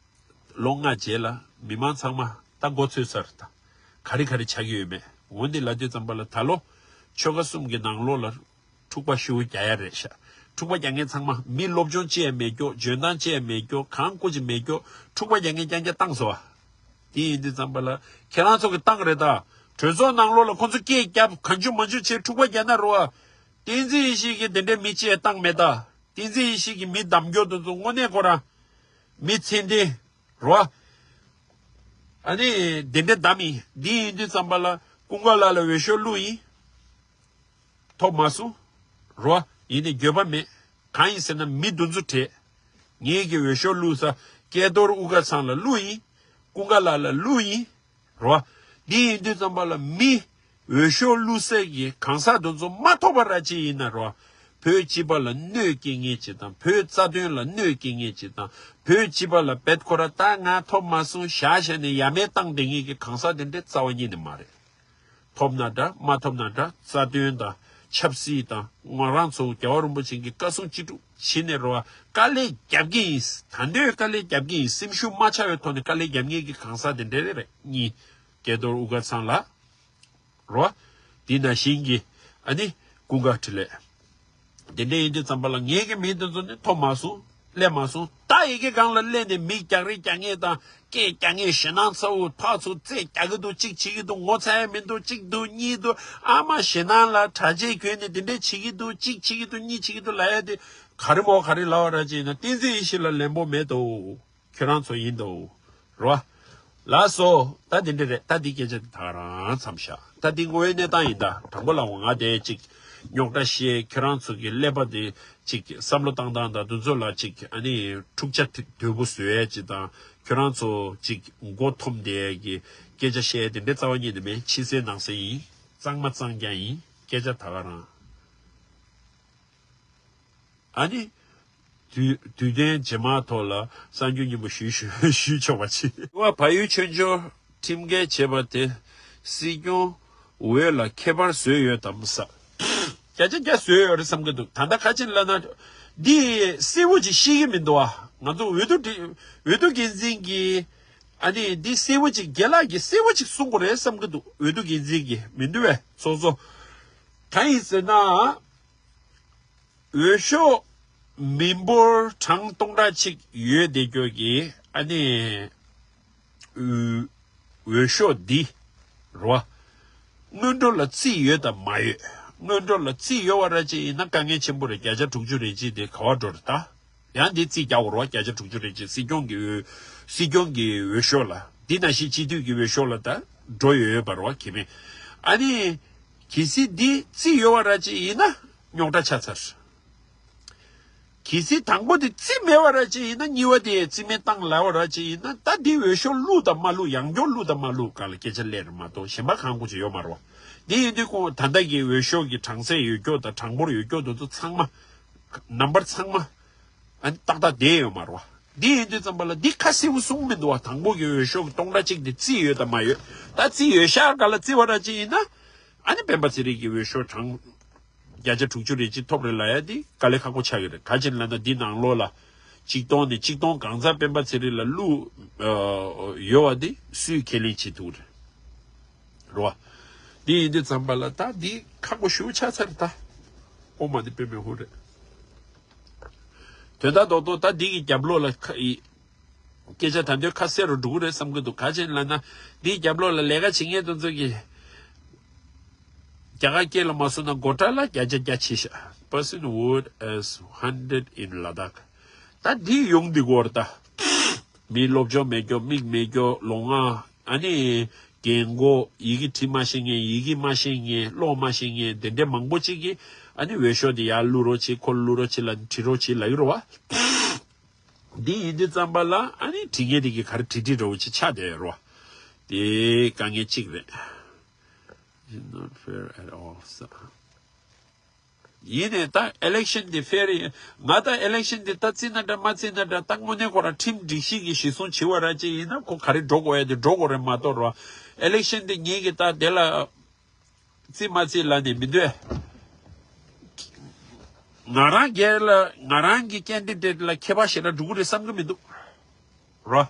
ལོ་ལྔ་རྗེས་ལ་མི་མང་ཚང་མ་ད་མགོ་ཚོས་ཚར། ད་ག་རེ་ག་རེ་ཆགས་ཀྱི་ཡོད་མེད་འོ་འདི་ལབ་དུས་ཙམ་པ་ལ་ད་ལོ་ཆོལ་ཁ་གསུམ་གི་ནང་ལོགས་ལ། འཁྲུག་པ་ཞེ་པོ་རྒྱག་ཡ་རེད་ཤག་འཁྲུག་པ་རྒྱག་མཁན་ཚང་མ་མི་སློབ་སྦྱོང་ཅི་ཡང་མེད་རྒྱུ། འཇོན་ཐང་ཅི་ཡང་མེད་རྒྱུ། གང་བཀོལ་ཅི་མེད་རྒྱུ། འཁྲུག་པ་རྒྱག་མཁན་རྐྱང་རྐྱང་བཏང་སོང་བ། དེ་ཡིན་དུས་ཙམ་པ་ལ་ཁྱེད་རང་ཚོ་གི་བཏང་རེད་ད། གྲོས་ཚོགས་ནང་ལོགས་ལ་ཁོ་ཚོ་སྐད་རྒྱབ་གང་བྱུང་མང་བྱུང་བྱས་འཁྲུག་པ་རྒྱག་ན་རོ། བསྟན་འཛིན་ཡེ་ཤེས་ཀྱིས་དེ་འདྲའི་མི་ཅི་ཡང་བཏང་མེད་ད། བསྟན་འཛིན་ཡེ་ཤེས་ཀྱིས་མི་བདམས་རྒྱུ་དེ་ཚོ་དངོས་གནས་ཁོ་རང་མི་ཚད་ལྡན་རོ། ཨ་ནི་དེ་འདྲ་བདམས་ཡིན། འདི་ཡིན་དུས་ཙམ་པ་ལ་ཀུན་དགའ་ལགས་ལ་འོས་ཤོག་བླུགས་ཡིན། ཐོབ་མ་སོང་། རོ། ཡིན་ནའི་འགྱོད་པ་མེད། གང་ཡིན་ཟེར་ན་མི་འདི་ཚོ་བྲེལ། ངེད་ཀྱི་འོས་ཤོག་བླུགས་ས་སྐལ་རྡོར་དབུ་དཀར་ཚང་ལ་བླུགས་ཡིན། ཀུན་དགའ་ལགས་ལ་བླུགས་ཡིན། རོ། འདི་ཡིན་དུས་ཙམ་པ་ལ་མི་འོས་ཤོག་བླུགས་སའི་གི་གང་ཟག་འདི་ཚོ་མ་ཐོབ་པ་ར་ཅིག་ཡིན་ན་རོ། བོད་སྤྱི་པ་ལ་གནོད་སྐྱེལ་མཁན་ཅིག་དང་བོད་རྩ་དོན་ལ་གནོད་སྐྱེལ་མཁན་ཅིག་དང་བོད་སྤྱི་པ་ལ་བེད་ཁོ་ར་ད་ང་ཐོབ་མ་སོང་བཞག་བཞག་ནས་ཡ་མེད་བཏང་བསྡད་མཁན་གི་གང་ཟག་དེ་འདྲའི་རྩ་བ་ཉིད་ནས་མ་རེད། ཐོབ་ན་འདྲ་མ་ཐོབ་ན་འདྲ་རྩ་དོན་དང་ཆབ་སྲིད་དང་ང་རང་ཚོ་རྒྱལ་བ་རིན་པོ་ཆེ་གི་བཀའ་གསུང་ཅི་སྒྲུབ་བྱེད་ནས་རོ། དཀའ་ལས་རྒྱབ་ཀྱི་ཡིན། ད་འདོད་དཀའ་ལས་རྒྱབ་ཀྱི་ཡིན། སེམས་ཤུགས་མ་ཆག་པའི་ཐོག་ནས་དཀའ་ལས་རྒྱབ་མཁན་གྱི་གང་ཟག་དེ་འདྲ་རེ་རེ་གཉིས་སྐལ་རྡོར་དབུ་དཀར་ཚང་ལ་རོ། དེ་ནང་བཞིན་གྱི་ཨ་ནི་ཀུན་དགའ་འཕྲིན་ལས། དེ་འདྲ་ཡིན་དུས་ཙམ་པ་ལ་ངེད་ཀྱི་མི་དེ་ཚོ་ནི་ཐོབ་མ་སོང་། སླེབས་མ་སོང་། ད་ཡི་གེ་སྒང་ལ་སླེབས་ནས་མི་རྒྱག་རེས་རྒྱག་མཁན་དང་སྐད་རྒྱག་མཁན་ཞེད་སྣང་ཚ་བོ་ཕར་ཚུར་རྩེད་རྒྱག་གི་འདུག་གཅིག་བྱེད་ཀྱི་འདུག་ངོ་ཚ་ཡ་མི་འདུག་གཅིག་འདུག་གཉིས་འདུག་ཨ་མ་ཞེད་སྣང་ལ་གྲྭ་ཆས་གྱོན་ནས་དེ་འདྲ་བྱེད་ཀྱི་འདུག་གཅིག་བྱེད་ཀྱི་འདུག་གཉིས་བྱེད་ཀྱི་འདུག་ལབ་ཡ་དེ་ག་རེ་མོ་ག་རེ་ལབ་པ་ར་ཅིག་ཡིན་ན་བསྟན་འཛིན་ཡེ་ཤེས་ལ་ལན་པོ་མེད་དོ། ཁྱོད་རང་ཚོ་ཡིན་དོ། རོ། ལགས་སོ། ད་འདི་འདྲ་རེད། ད་འདི་སྐད་ཆ་འདི་ད་ག་རང་མཚམས་བཞག་ད་འདི་དངོས་ཡོད་གནས་སྟངས་ཡིན། ད་དྲང་པོ་ལབ་ང་དེ་ཅིག་རྙོག་དྲ་བཤད། ཁྱོད་རང་ཚོ་གི་ཀླད་པ་དེ་ཅིག་བསམ་བློ་བཏང་སྟངས་དང་དེ་ཚོ་ལ་ཅིག་ཨ་ནི་འཁྲུག་ཆ་དོད་པོ་བཟོ་ཡས་ཅིག་དང་། ཁྱོད་རང་ཚོ་ཅིག་མགོ་འཐོམ་བསྡད་ཡས་ཀྱི་སྐད་ཆ་བཤད་ཡས་དེ་འདྲའི་རྩ་བ་ཉིད་ནས་མེད། ཕྱི་གསལ་ནང་གསལ་ཡིན། གཙང་མ་གཙང་རྐྱང་ཡིན། སྐད་ཆ་ད་ག་རང་། ཨ་ནི། དུས་དུས་དྲན་རྗེས་མ་ཐོག་ལ་གསར་འགྱུར་སྙན་པོ་ཞུས་ཞུས་ཞུས་ཆོག་པ་བྱེད། བ་བལ་ཡུལ་ཆོས་འབྱོར་ཁྲིམས་འགལ་བྱས་པ་དེ་སྲིད་སྐྱོང་འོས་ལ་ཁྱད་པར་བཟོས་ཡོད་དམ་ས། བརྒྱ་ཆ་བརྒྱ་བཟོས་ཡོད་རེད་བསམ་གྱི་འདུག་ད་ལྟ་ཁ་ཆེན་ལབ་ན་འདི་གསལ་པོ་ཅིག་ཤེས་ཀྱི་མི་འདུག་ཨ། ང་ཚོ་འོས་བསྡུ་འདི་འོས་བསྡུ་འགན་འཛིན་གྱིས་ཨ་ནི་འདི་གསལ་པོ་ཅིག་རྒན་ལགས་ཀྱིས་གསལ་པོ་ཅིག་གསུང་དགོས་རེད་བསམ་གྱི་འདུག་འོས་བསྡུ་འགན་འཛིན་གྱིས་མི་འདུག་བས་ཚོགས་གཙོ། གང་ཡིན་ཟེར་ན། འོས་ཤོག་མི་འབོར་གྲངས་སྟོང་ཕྲག་གཅིག་ཡོད་བསྡད་རྒྱུ་གི་ཨ་ནི་འོས་འོས་ཤོག་འདི་རོ། སྔོན་འགྲོ་ལ་རྩིས་ཡོད་དམ་མ་ཡོད། སྔོན་འགྲོ་ལ་རྩིས་ཡོད་པ་ར་ཅིག་ཡིན་ན་དཀའ་ངལ་ཆེན་པོ་རེད། བརྒྱ་ཆ་དྲུག་ཅུ་རེ་གཅིག་དེ་ག་བ་འགྲོ་རེད་ད། ཡང་འདི་རྩིས་རྒྱག་དགོས་རོ། བརྒྱ་ཆ་དྲུག་ཅུ་རེ་གཅིག་སྲིད་སྐྱོང་གི་འོས་སྲིད་སྐྱོང་གི་འོས་ཤོག་ལ་འདི་ནང་བཞིན་སྤྱི་འཐུས་ཀྱི་འོས་ཤོག་ལ་ད་འགྲོ་ཡོད་ཡོད་པ་རོ་གི་མེད། ཨ་ནི་གལ་སྲིད་འདི་རྩིས་ཡོད་པ་ར་ཅིག་ཡིན་ན་རྙོག་དྲ་ཆགས་ཚར། གལ་སྲིད་དང་པོ་དེ་རྩིས་མེད་པ་ར་ཅིག་ཡིན་ན་གཉིས་པ་དེ་རྩིས་མེད་བཏང་ལབ་པ་ར་ཅིག་ཡིན་ན་ད་འདི་འོས་ཤོག་བླུགས་དང་མ་བླུགས། ཡང་བསྐྱར་བླུགས་དང་མ་བླུགས་ག་ལ་སྐད་ཆ་སླེབས་རེད་མ་གཏོགས་གཞན་པ་གང་དགོས་ཅིག་ཡོད་མ་རེད་བ། འདི་ཡིན་དུས་ཁོང་ད་ལྟ་གི་འོས་ཤོག་གི་གྲངས་ཚད་ཡོད་རྒྱུ་དང་གྲངས་འབོར་ཡོད་རྒྱུ་དེ་ཚོ་ཚང་མ་ནམ་བར་ཚང་མ་ཨ་ནི་ཏག་ཏག་བསྡད་ཡོད་མ་རེད་བ། འདི་ཡིན་དུས་ཙམ་པ་ལ་འདི་ཁ་གསལ་པོ་གསུངས་མི་འདུག་བ། དང་པོ་གི་འོས་ཤོག་གི་སྟོང་ཕྲག་གཅིག་དེ་རྩིས་ཡོད་དང་མ་ཡོད། ད་རྩིས་ཡོད་ཤག་ག་ལ་རྩིས་པ་ར་ཅིག་ཡིན་ན་ཨ་ནི་སྤེན་པ་ཚེ་རིང་གི་འོས་ཤོག་གྲངས་བརྒྱ་ཆ་དྲུག་ཅུ་རེ་གཅིག་ཐོབ་རེད་ལབ་ཡ་འདི་དཀའ་ལས་ཁག་པོ་ཆགས་ཀྱི་རེད། ག་ཅི་ལབ་ན་འདི་ནང་ལོགས་ལ་གཅིག་སྟོང་ནས་གཅིག་སྟོང་གང་ཚ་སྤེན་པ་ཚེ་རིང་ལ་བླུགས་ཡོད་པ་འདི་སུས་ཁས་ལེན་བྱེད་ཐུབ་རེད། རོ། འདི་ཡིན་དུས་ཙམ་པ་ལ་ད་འདི་ཁག་པོ་ཞེ་པོ་ཆགས་ཚར་ད། ཨོ་མ་འདི་དཔེ་མི་ཧུ་རེད། དོན་དག་རྡོག་རྡོག་ད་འདི་གི་རྒྱབ་ལོགས་ལ་ཁ་ཡི། སྐད་ཆ་ད་འདོད་ཁ་གསལ་རུ་འགྲོ་གི་རེད་བསམ་གི་འདུག་ག་ཅི་ལབ་ན་འདིའི་རྒྱབ་ལོགས་ལ་ལས་ཀ་བྱེད་མཁན་དེ་ཚོ་གིས་རྒྱ་གར་སྐད་ལ་མ་སོང་ན་སྒོ་ཊ་ལ་བརྒྱ་ཆ་བརྒྱ་བྱས་ཤག Person vote as hundred in Ladakh. ད་འདི་ཡོང་འདི་གོ་ར་ད། མི་སློབ་སྦྱོང་མེད་རྒྱུ། མིག་མེད་རྒྱུ། ལོང་བ། ཨ་ནི་རྒན་གོག་ཡི་གེ་འབྲི་མ་ཤེས་མཁན། ཡི་གེ་མ་ཤེས་མཁན། ཀློག་མ་ཤེས་མཁན། དེ་འདྲའི་མང་པོ་ཅིག་གིས་ཨ་ནི་འོས་ཤོག་དེ་ཡར་བླུག་རོགས་བྱེད། ཁོ་བླུག་རོགས་བྱེད་ལབ་བྲིས་རོགས་བྱེད་ལབ་ཀྱི་རེད་བ། འདི་ཡིན་དུས་ཙམ་པ་ལ་ཨ་ནི་བྲིས་མཁན་དེ་གིས་ག་རེ་བྲིས་བྲིས་འདྲ་བོ་ཅིག་ཆགས་བསྡད་ཡོད་རེད་བ། དེ་དཀའ་ངལ་གཅིག་རེད། It's not fair at all. ཡིན་ནའི་ད་election་འདི་fair་ཡིན། ང་ད་election་འདི་ད་རྩིས་ན་འདྲ་མ་རྩིས་ན་འདྲ། ད་དངོས་གནས་ཁོ་རང་ཁྲིམས་སྒྲིག་གཞི་གི་གཞི་བཟུང་བྱེད་པ་ར་ཅིག་ཡིན་ན་ཁོ་ག་རེ་འགྲོ་དགོས་ཡ་དེ་འགྲོ་དགོས་རེད་མ་གཏོགས་རོ། election་འདི་ངེད་ཀྱི་ད་དེ་ལ་རྩིས་མ་རྩིས་ལབ་ནས་མི་འདོད། ང་རང་སྒེར་ལ་ང་རང་གི་candidate་ལ་ཁྱད་པར་ཞེ་དྲག་འགྲོ་གི་རེད་བསམ་གི་མི་འདུག་རོ།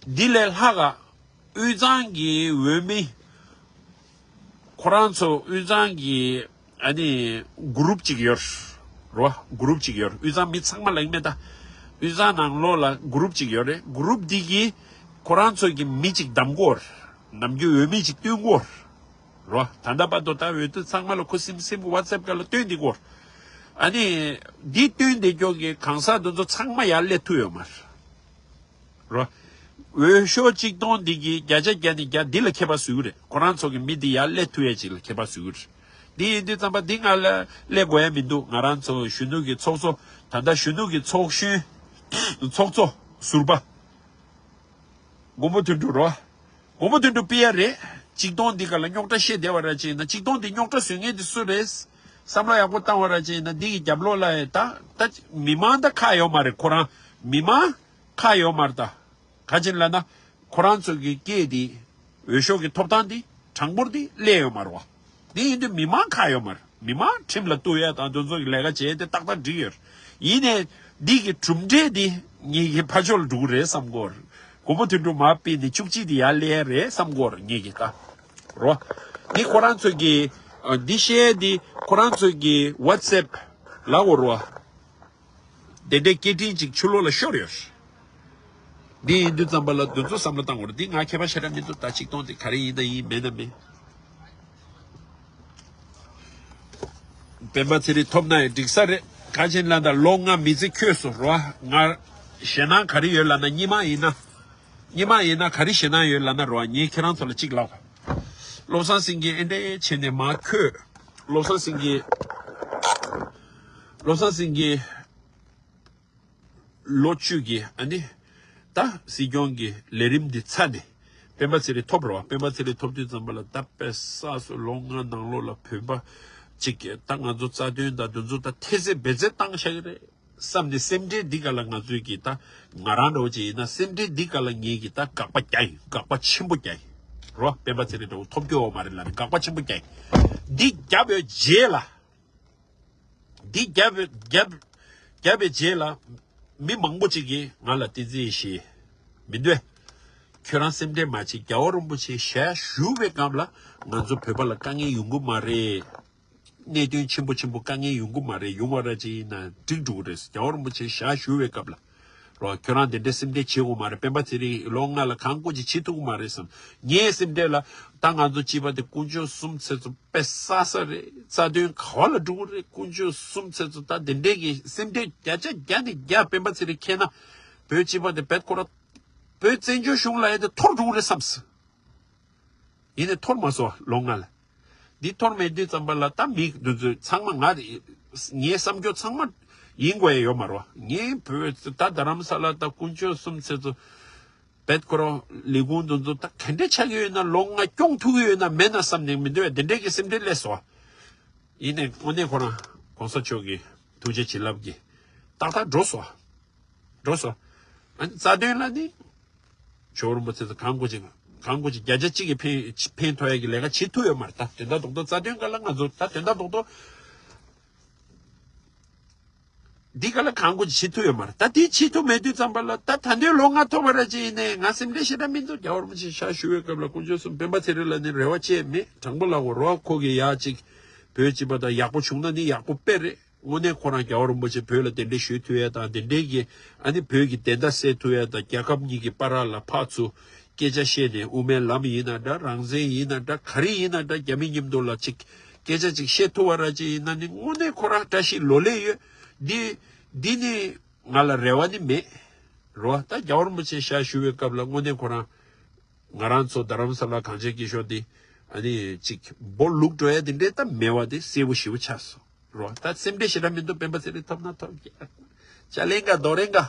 འདི་ལས་ལྷག་ག་དབུས་གཙང་གི་འོས་མི་ཁོ་རང་ཚོ་དབུས་གཙང་གི་ཨ་ནི་group་ཅིག་ཡོད་རོ། group་ཅིག་ཡོད། དབུས་གཙང་མི་ཚང་མ་ལ་ཡིན་མེད་ད། དབུས་གཙང་ནང་ལོགས་ལ་group་ཅིག་ཡོད་རེད། group་འདི་གིས་ཁོ་རང་ཚོ་གི་མི་ཅིག་བདམས་དགོས་རེད། ནམ་རྒྱུན་འོས་མི་ཅིག་བསྟུན་དགོས་རེད། རོ། ད་ལྟ་བར་དུ་ད་འོས་བསྡུ་ཚང་མ་ལ་ཁོ་སིམ་སིམ་WhatsApp་སྒང་ལ་སྟོན་འདི་སྐོར། ཨ་ནི་འདི་སྟོན་འདི་སྐྱོ་གི་གང་ཟག་འདི་ཚོ་ཚང་མ་ཡར་སླེབས་ཐུབ་ཡོད་མ་རེད། རོ། འོས་ཤོག་གཅིག་སྟོང་འདི་གི་བརྒྱ་ཆ་བརྒྱ་ནས་བརྒྱ་འདི་ལ་ཁྱད་པར་བཟོ་གི་རེད། ཁོ་རང་ཚོ་གི་མི་འདི་ཡར་སླེབས་ཐུབ་ཡས་ཅིག་ལ་ཁྱད་པར་བཟོ་གི་རེད། འདི་ཡིན་དུས་ཙམ་པ་འདི་ང་ལ་སླེབས་དགོས་ཡ་མི་འདུག་ང་རང་ཚོ་གཞོན་ནུ་གི་ཚོགས་གཙོ། ད་ལྟ་གཞོན་ནུ་གི་ཚོགས་གཞོན། ཚོགས་གཙོ་ཟུར་པ། མགོན་པོ་དོན་གྲུབ་རོ། མགོན་པོ་དོན་གྲུབ་པི་ཡ་རེད། གཅིག་སྟོང་འདི་ག་ལ་རྙོག་དྲ་བཤད་བསྡད་པ་ར་ཅིག་ཡིན་ན་གཅིག་སྟོང་འདི་རྙོག་དྲ་བཟོ་མཁན་འདི་སུ་རེད། བསམ་བློ་ཡག་པོ་བཏང་བ་ར་ཅིག་ཡིན་ན་འདི་གི་རྒྱབ་ལོགས་ལ་ཡ་ད་ད་མི་མང་ད་ཁག་ཡོད་མ་རེད། ཁོ་རང་མི་མང་ཁག་ཡོད་མ་རེད་ད། ག་ཅི་ལབ་ན་ཁོ་རང་ཚོ་གི་སྐད་འདི་འོས་ཤོག་གི་ཐོབ་ཐང་འདི་གྲངས་འབོར་འདི་སླེབས་ཡོད་མ་རེད་བ། འདི་ཡིན་དུས་མི་མང་ཁག་ཡོད་མ་རེད། མི་མང་ཁྲིམས་ལ་གཏུག་ཡ་དང་དེ་ཚོ་གི་ལས་ཀ་བྱས་ཏེ་ཏག་ཏག་འགྲིག་ཡོད་རེད། ཡིན་ནའི་འདི་གི་གྲུབ་འབྲས་འདི་ངེད་ཀྱི་ཕར་ཕྱོགས་ལ་འགྲོ་གི་རེད་བསམ་གོ་རེད། མགོན་པོ་དོན་གྲུབ་མར་ཕུད་ནས་བཅུ་གཅིག་འདི་ཡར་སླེབས་ཡ་རེད་བསམ་གོ་རེད་ངེད་ཀྱི་ད། རོ། འདི་ཁོ་རང་ཚོ་གི་ཨ་འདི་བཤད་འདི་ཁོ་རང་ཚོ་གི་WhatsApp་ལ་འོ་རོ། དེ་འདྲའི་སྐད་འཕྲིན་ཅིག་ཕྱི་ལོགས་ལ་ཤོར་ཡོད། འདི་ཡིན་དུས་ཙམ་པ་ལ་འདི་ཚོ་བསམ་བློ་བཏང་དགོས་རེད། འདི་ང་ཁྱད་པར་ཞེ་དྲག་མི་འདུག་ད་གཅིག་སྟོང་དེ་ག་རེ་ཡིན་ན་ཡིན་མེད་ན་མེད། སྤེན་པ་ཚེ་རིང་ཐོབ་ན་ཡང་འགྲིག་ས་རེད། ག་ཅི་ལབ་ན་ད་ལོ་ལྔ་མི་ཚེ་འཁྱོལ་སོང་རོ། ང་ཞེད་སྣང་ག་རེ་ཡོད་ལབ་ན་སྔོན་མ་ཡིན་ན། ཉི་མ་ཡིན་ན་ག་རེ་ཞེད་སྣང་ཡོད་ལབ་ན་རོ། ངས་ཁྱེད་རང་ཚོ་ལ་གཅིག་ལབ། བློ་བཟང་སེང་གེ་ཨེ་འདྲས་བྱས་ནས་མར་འཁོད། བློ་བཟང་སེང་གེ། བློ་བཟང་སེང་གེ། ལོ་བཅུ་གི་ཨ་ནི། ད་སྲིད་སྐྱོང་གི་ལས་རིམ་འདི་ཚར་ནས། སྤེན་པ་ཚེ་རིང་ཐོབ་རོགས། སྤེན་པ་ཚེ་རིང་ཐོབ་དུས་ཙམ་པ་ལ་ད་དཔེ་བསགས་སོ། ལོ་ལྔ་ནང་ལོགས་ལ་བོད་པ་གཅིག་གིས་ད་ང་ཚོ་རྩ་དོན་དང་འདི་ཚོ་ད་ཐེ་ཚེ་འབད་ཚེ་བཏང་བཞག་གི་རེད་བསམ་ནས། སེམས་ཁྲལ་འདི་ག་ལ་ང་ཚོས་ཀྱིས་ད་ང་རང་འདྲ་བོ་ཅིག་ཡིན་ན། སེམས་ཁྲལ་འདི་ག་ལ་ངེད་ཀྱིས་ད་དགག་པ་རྒྱག་ཡིན། དགག་པ་ཆེན་པོ་རྒྱག་ཡིན་རོ། སྤེན་པ་ཚེ་རིང་འདྲ་བོ་ཐོབ་རྒྱུ་ཡོད་མ་རེད་ལབ་ནས་དགག་པ་ཆེན་པོ་རྒྱག་ཡིན། འདི་རྒྱབ་ཡོད་རྗེས་ལ། འདི་རྒྱབ་རྒྱབ་རྒྱབ་པའི་རྗེས་ལ། མི་མང་པོ་ཅིག་གིས་ང་ལ་བསྟན་འཛིན་ཡེ་ཤེས། མི་འདོད། ཁྱོད་རང་སེམས་ཁྲལ་མ་བྱེད། རྒྱལ་བ་རིན་པོ་ཆེ་ཞལ་བཞུགས་པའི་སྐབས་ལ་ང་ཚོ་བོད་པ་ལ་དཀའ་ངལ་ཡོང་གི་མ་རེད། གནད་དོན་ཆེན་པོ་ཆེན་པོ་དཀའ་ངལ་ཡོང་གི་མ་རེད། ཡོང་བ་ར་ཅིག་ཡིན་ན་འགྲིག་འགྲོ་གི་རེད། རྒྱལ་བ་རིན་པོ་ཆེ་ཞལ་བཞུགས་པའི་སྐབས་ལ། རོ། ཁྱོད་རང་དེ་འདྲའི་སེམས་ཁྲལ་བྱེད་དགོས་མ་རེད། སྤེན་པ་ཚེ་རིང་ལོ་ལྔ་ལ་གང་དགོས་ཅིག་བྱེད་ཐུབ་ཀྱི་མ་རེད་བསམ། ངའི་སེམས་ཁྲལ་ལ་ད་ང་ཚོ་སྐྱིད་པ་དེ་དཀོན་མཆོག་གསུམ་ཚེ་ཚོ་དཔེ་བསགས་ས་རེད། རྩ་དོན་ག་བ་ལ་འགྲོ་གི་རེད། དཀོན་མཆོག་གསུམ་ཚེ་ཚོ་ད་དེ་འདྲའི་གི་སེམས་ཁྲལ་བརྒྱ་ཆ་བརྒྱ་ནས་བརྒྱ་སྤེན་པ་ཚེ་རིང་ཁྱེད་ན་བོད་སྐྱིད་པ་དེ་བེད་ཁོ་ར་བོད་བཙན་བྱོལ་གཞུང་ལ་ཡ་དེ་འཐོར་འགྲོ་གི་རེད་བསམས། ཡིན་ནས་འཐོར་མ་སོང་ལོ་ལྔ་ལ། འདི་འཐོར་མེད་དུས་ཙམ་པ་ལ་ད་མི་འདི་ཚོ་ཚང་མ་ང་རེད། ངའི་བསམ་སྐྱོ་ཚང་མ་ཡིན་དགོས་ཡ་ཡོད་མ་རེད་བ། ངའི་བོད་ད་རྡ་རམ་ས་ལ་ད་དཀོན་མཆོག་གསུམ་ཚེ་ཚོ་བེད་ཁོ་རང་ལས་ཁུངས་འདི་ཚོ་ད་ག་འདྲས་ཆགས་ཀྱི་ཡོད་ན། ལོ་ལྔ་སྐྱོང་ཐུབ་ཀྱི་ཡོད་ན་མེད་ན་བསམ་ནས་མི་འདོད་ཡ་དེ་འདྲས་ཀྱི་སེམས་ཁྲལ་སླེབས་སོང་བ། ཡིན་ནས་དངོས་གནས་ཁོ་རང་གོང་ས་མཆོག་གི་ཐུགས་རྗེ་བྱིན་རླབས་ཀྱིས་ཏག་ཏག་འགྲོ་སོང་བ། འགྲོ་སོང་། ཨ་ནི་རྩ་དོན་ལ་ནི། ཇོ་བོ་རིན་པོ་ཆེ་ཚོ་གང་དགོས་ཅིག་གང་དགོས་ཅིག་བརྒྱ་ཆ་གཅིག་གིས་ཕན་ཕན་ཐོགས་ཡ་གི་ལས་ཀ་བྱེད་ཐུབ་ཡོད་མ་རེད། ད་དོན་དག་རྡོག་རྡོག་རྩ་དོན་སྒང་ལ་ང་ཚོ་ད་དོན་དག་རྡོག་རྡོག་འདི་སྒང་ལ་གང་དགོས་ཅིག་བྱེད་ཐུབ་ཡོད་མ་རེད། ད་དེ་བྱེད་ཐུབ་མེད་དུས་ཙམ་པ་ལ་ད་ད་དུང་ལོ་ལྔ་ཐོབ་པ་ར་ཅིག་ཡིན་ནས་ང་སེམས་ཁྲལ་ཞེ་དྲག་མི་འདུག་རྒྱལ་བ་རིན་པོ་ཆེ་ཞལ་བཞུགས་པའི་སྐབས་ལ་དཀོན་མཆོག་གསུམ་སྤེན་པ་ཚེ་རིང་ལ་ནི་རེ་བ་བཅས་མེད། དྲང་པོ་ལབ་དགོས་རེད་བ། ཁོ་གི་ཡ་ཅིག་བོད་སྤྱི་པ་དང་ཡག་པོ་བྱུང་ན་ནི་ཡག་པོ་དཔེ་རེད། དངོས་གནས་ཁོ་རང་རྒྱལ་བ་རིན་པོ་ཆེ་བོད་ལ་གདན་འདྲེན་ཞུ་ཐུབ་ཡ་དང་། གདན་འདྲེན་གྱི་ཨ་ནི་བོད་ཀྱི་བདེན་མཐའ་གསལ་ཐུབ་ཡ་དང་། རྒྱལ་ཁབ་གཉིས་ཀྱི་བར་ལ་ཕར་ཚུར་སྐད་ཆ་བཤད་ནས། དབུ་མའི་ལམ་ཡིན་ན་འདྲ། རང་བཙན་ཡིན་ན་འདྲ། ག་རེ་ཡིན་ན་འདྲ། རྒྱ་མི་མཉམ་དུ་ལ་ཅིག་སྐད་ཆ་ཅིག་བཤད་ཐུབ་པ་ར་ཅིག་ཡིན་ན་ནི་དངོས་གནས་ཁོ་རང་བཀྲ་ཤིས་ལོ་ལེགས་ཡོད། འདི་འདི་ནི་ང་ལ་རེ་བ་ནི་མེད་རོ། ད་རྒྱལ་བ་རིན་པོ་ཆེ་ཞལ་བཞུགས་པའི་སྐབས་ལ་དངོས་གནས་ཁོ་རང་ང་རང་ཚོ་རྡ་རམ་ས་ལ་གངས་ཅན་སྐྱིད་གཤོངས་འདི་ཨ་ནི་ཅིག་སྦོ་ལུག་འགྲོ་ཡ་འདི་འདྲའི་ད་མེད་པ་འདི་གསལ་པོ་ཞེ་པོ་ཆགས་སོང་རོ། ད་སེམས་ཁྲལ་ཞེ་དྲག་མི་འདུག་སྤེན་པ་ཚེ་རིང་ཐོབ་ན་ཐོབ་ཀྱི། ཅ་ལེན་ག་རྡོ་རེན་ག།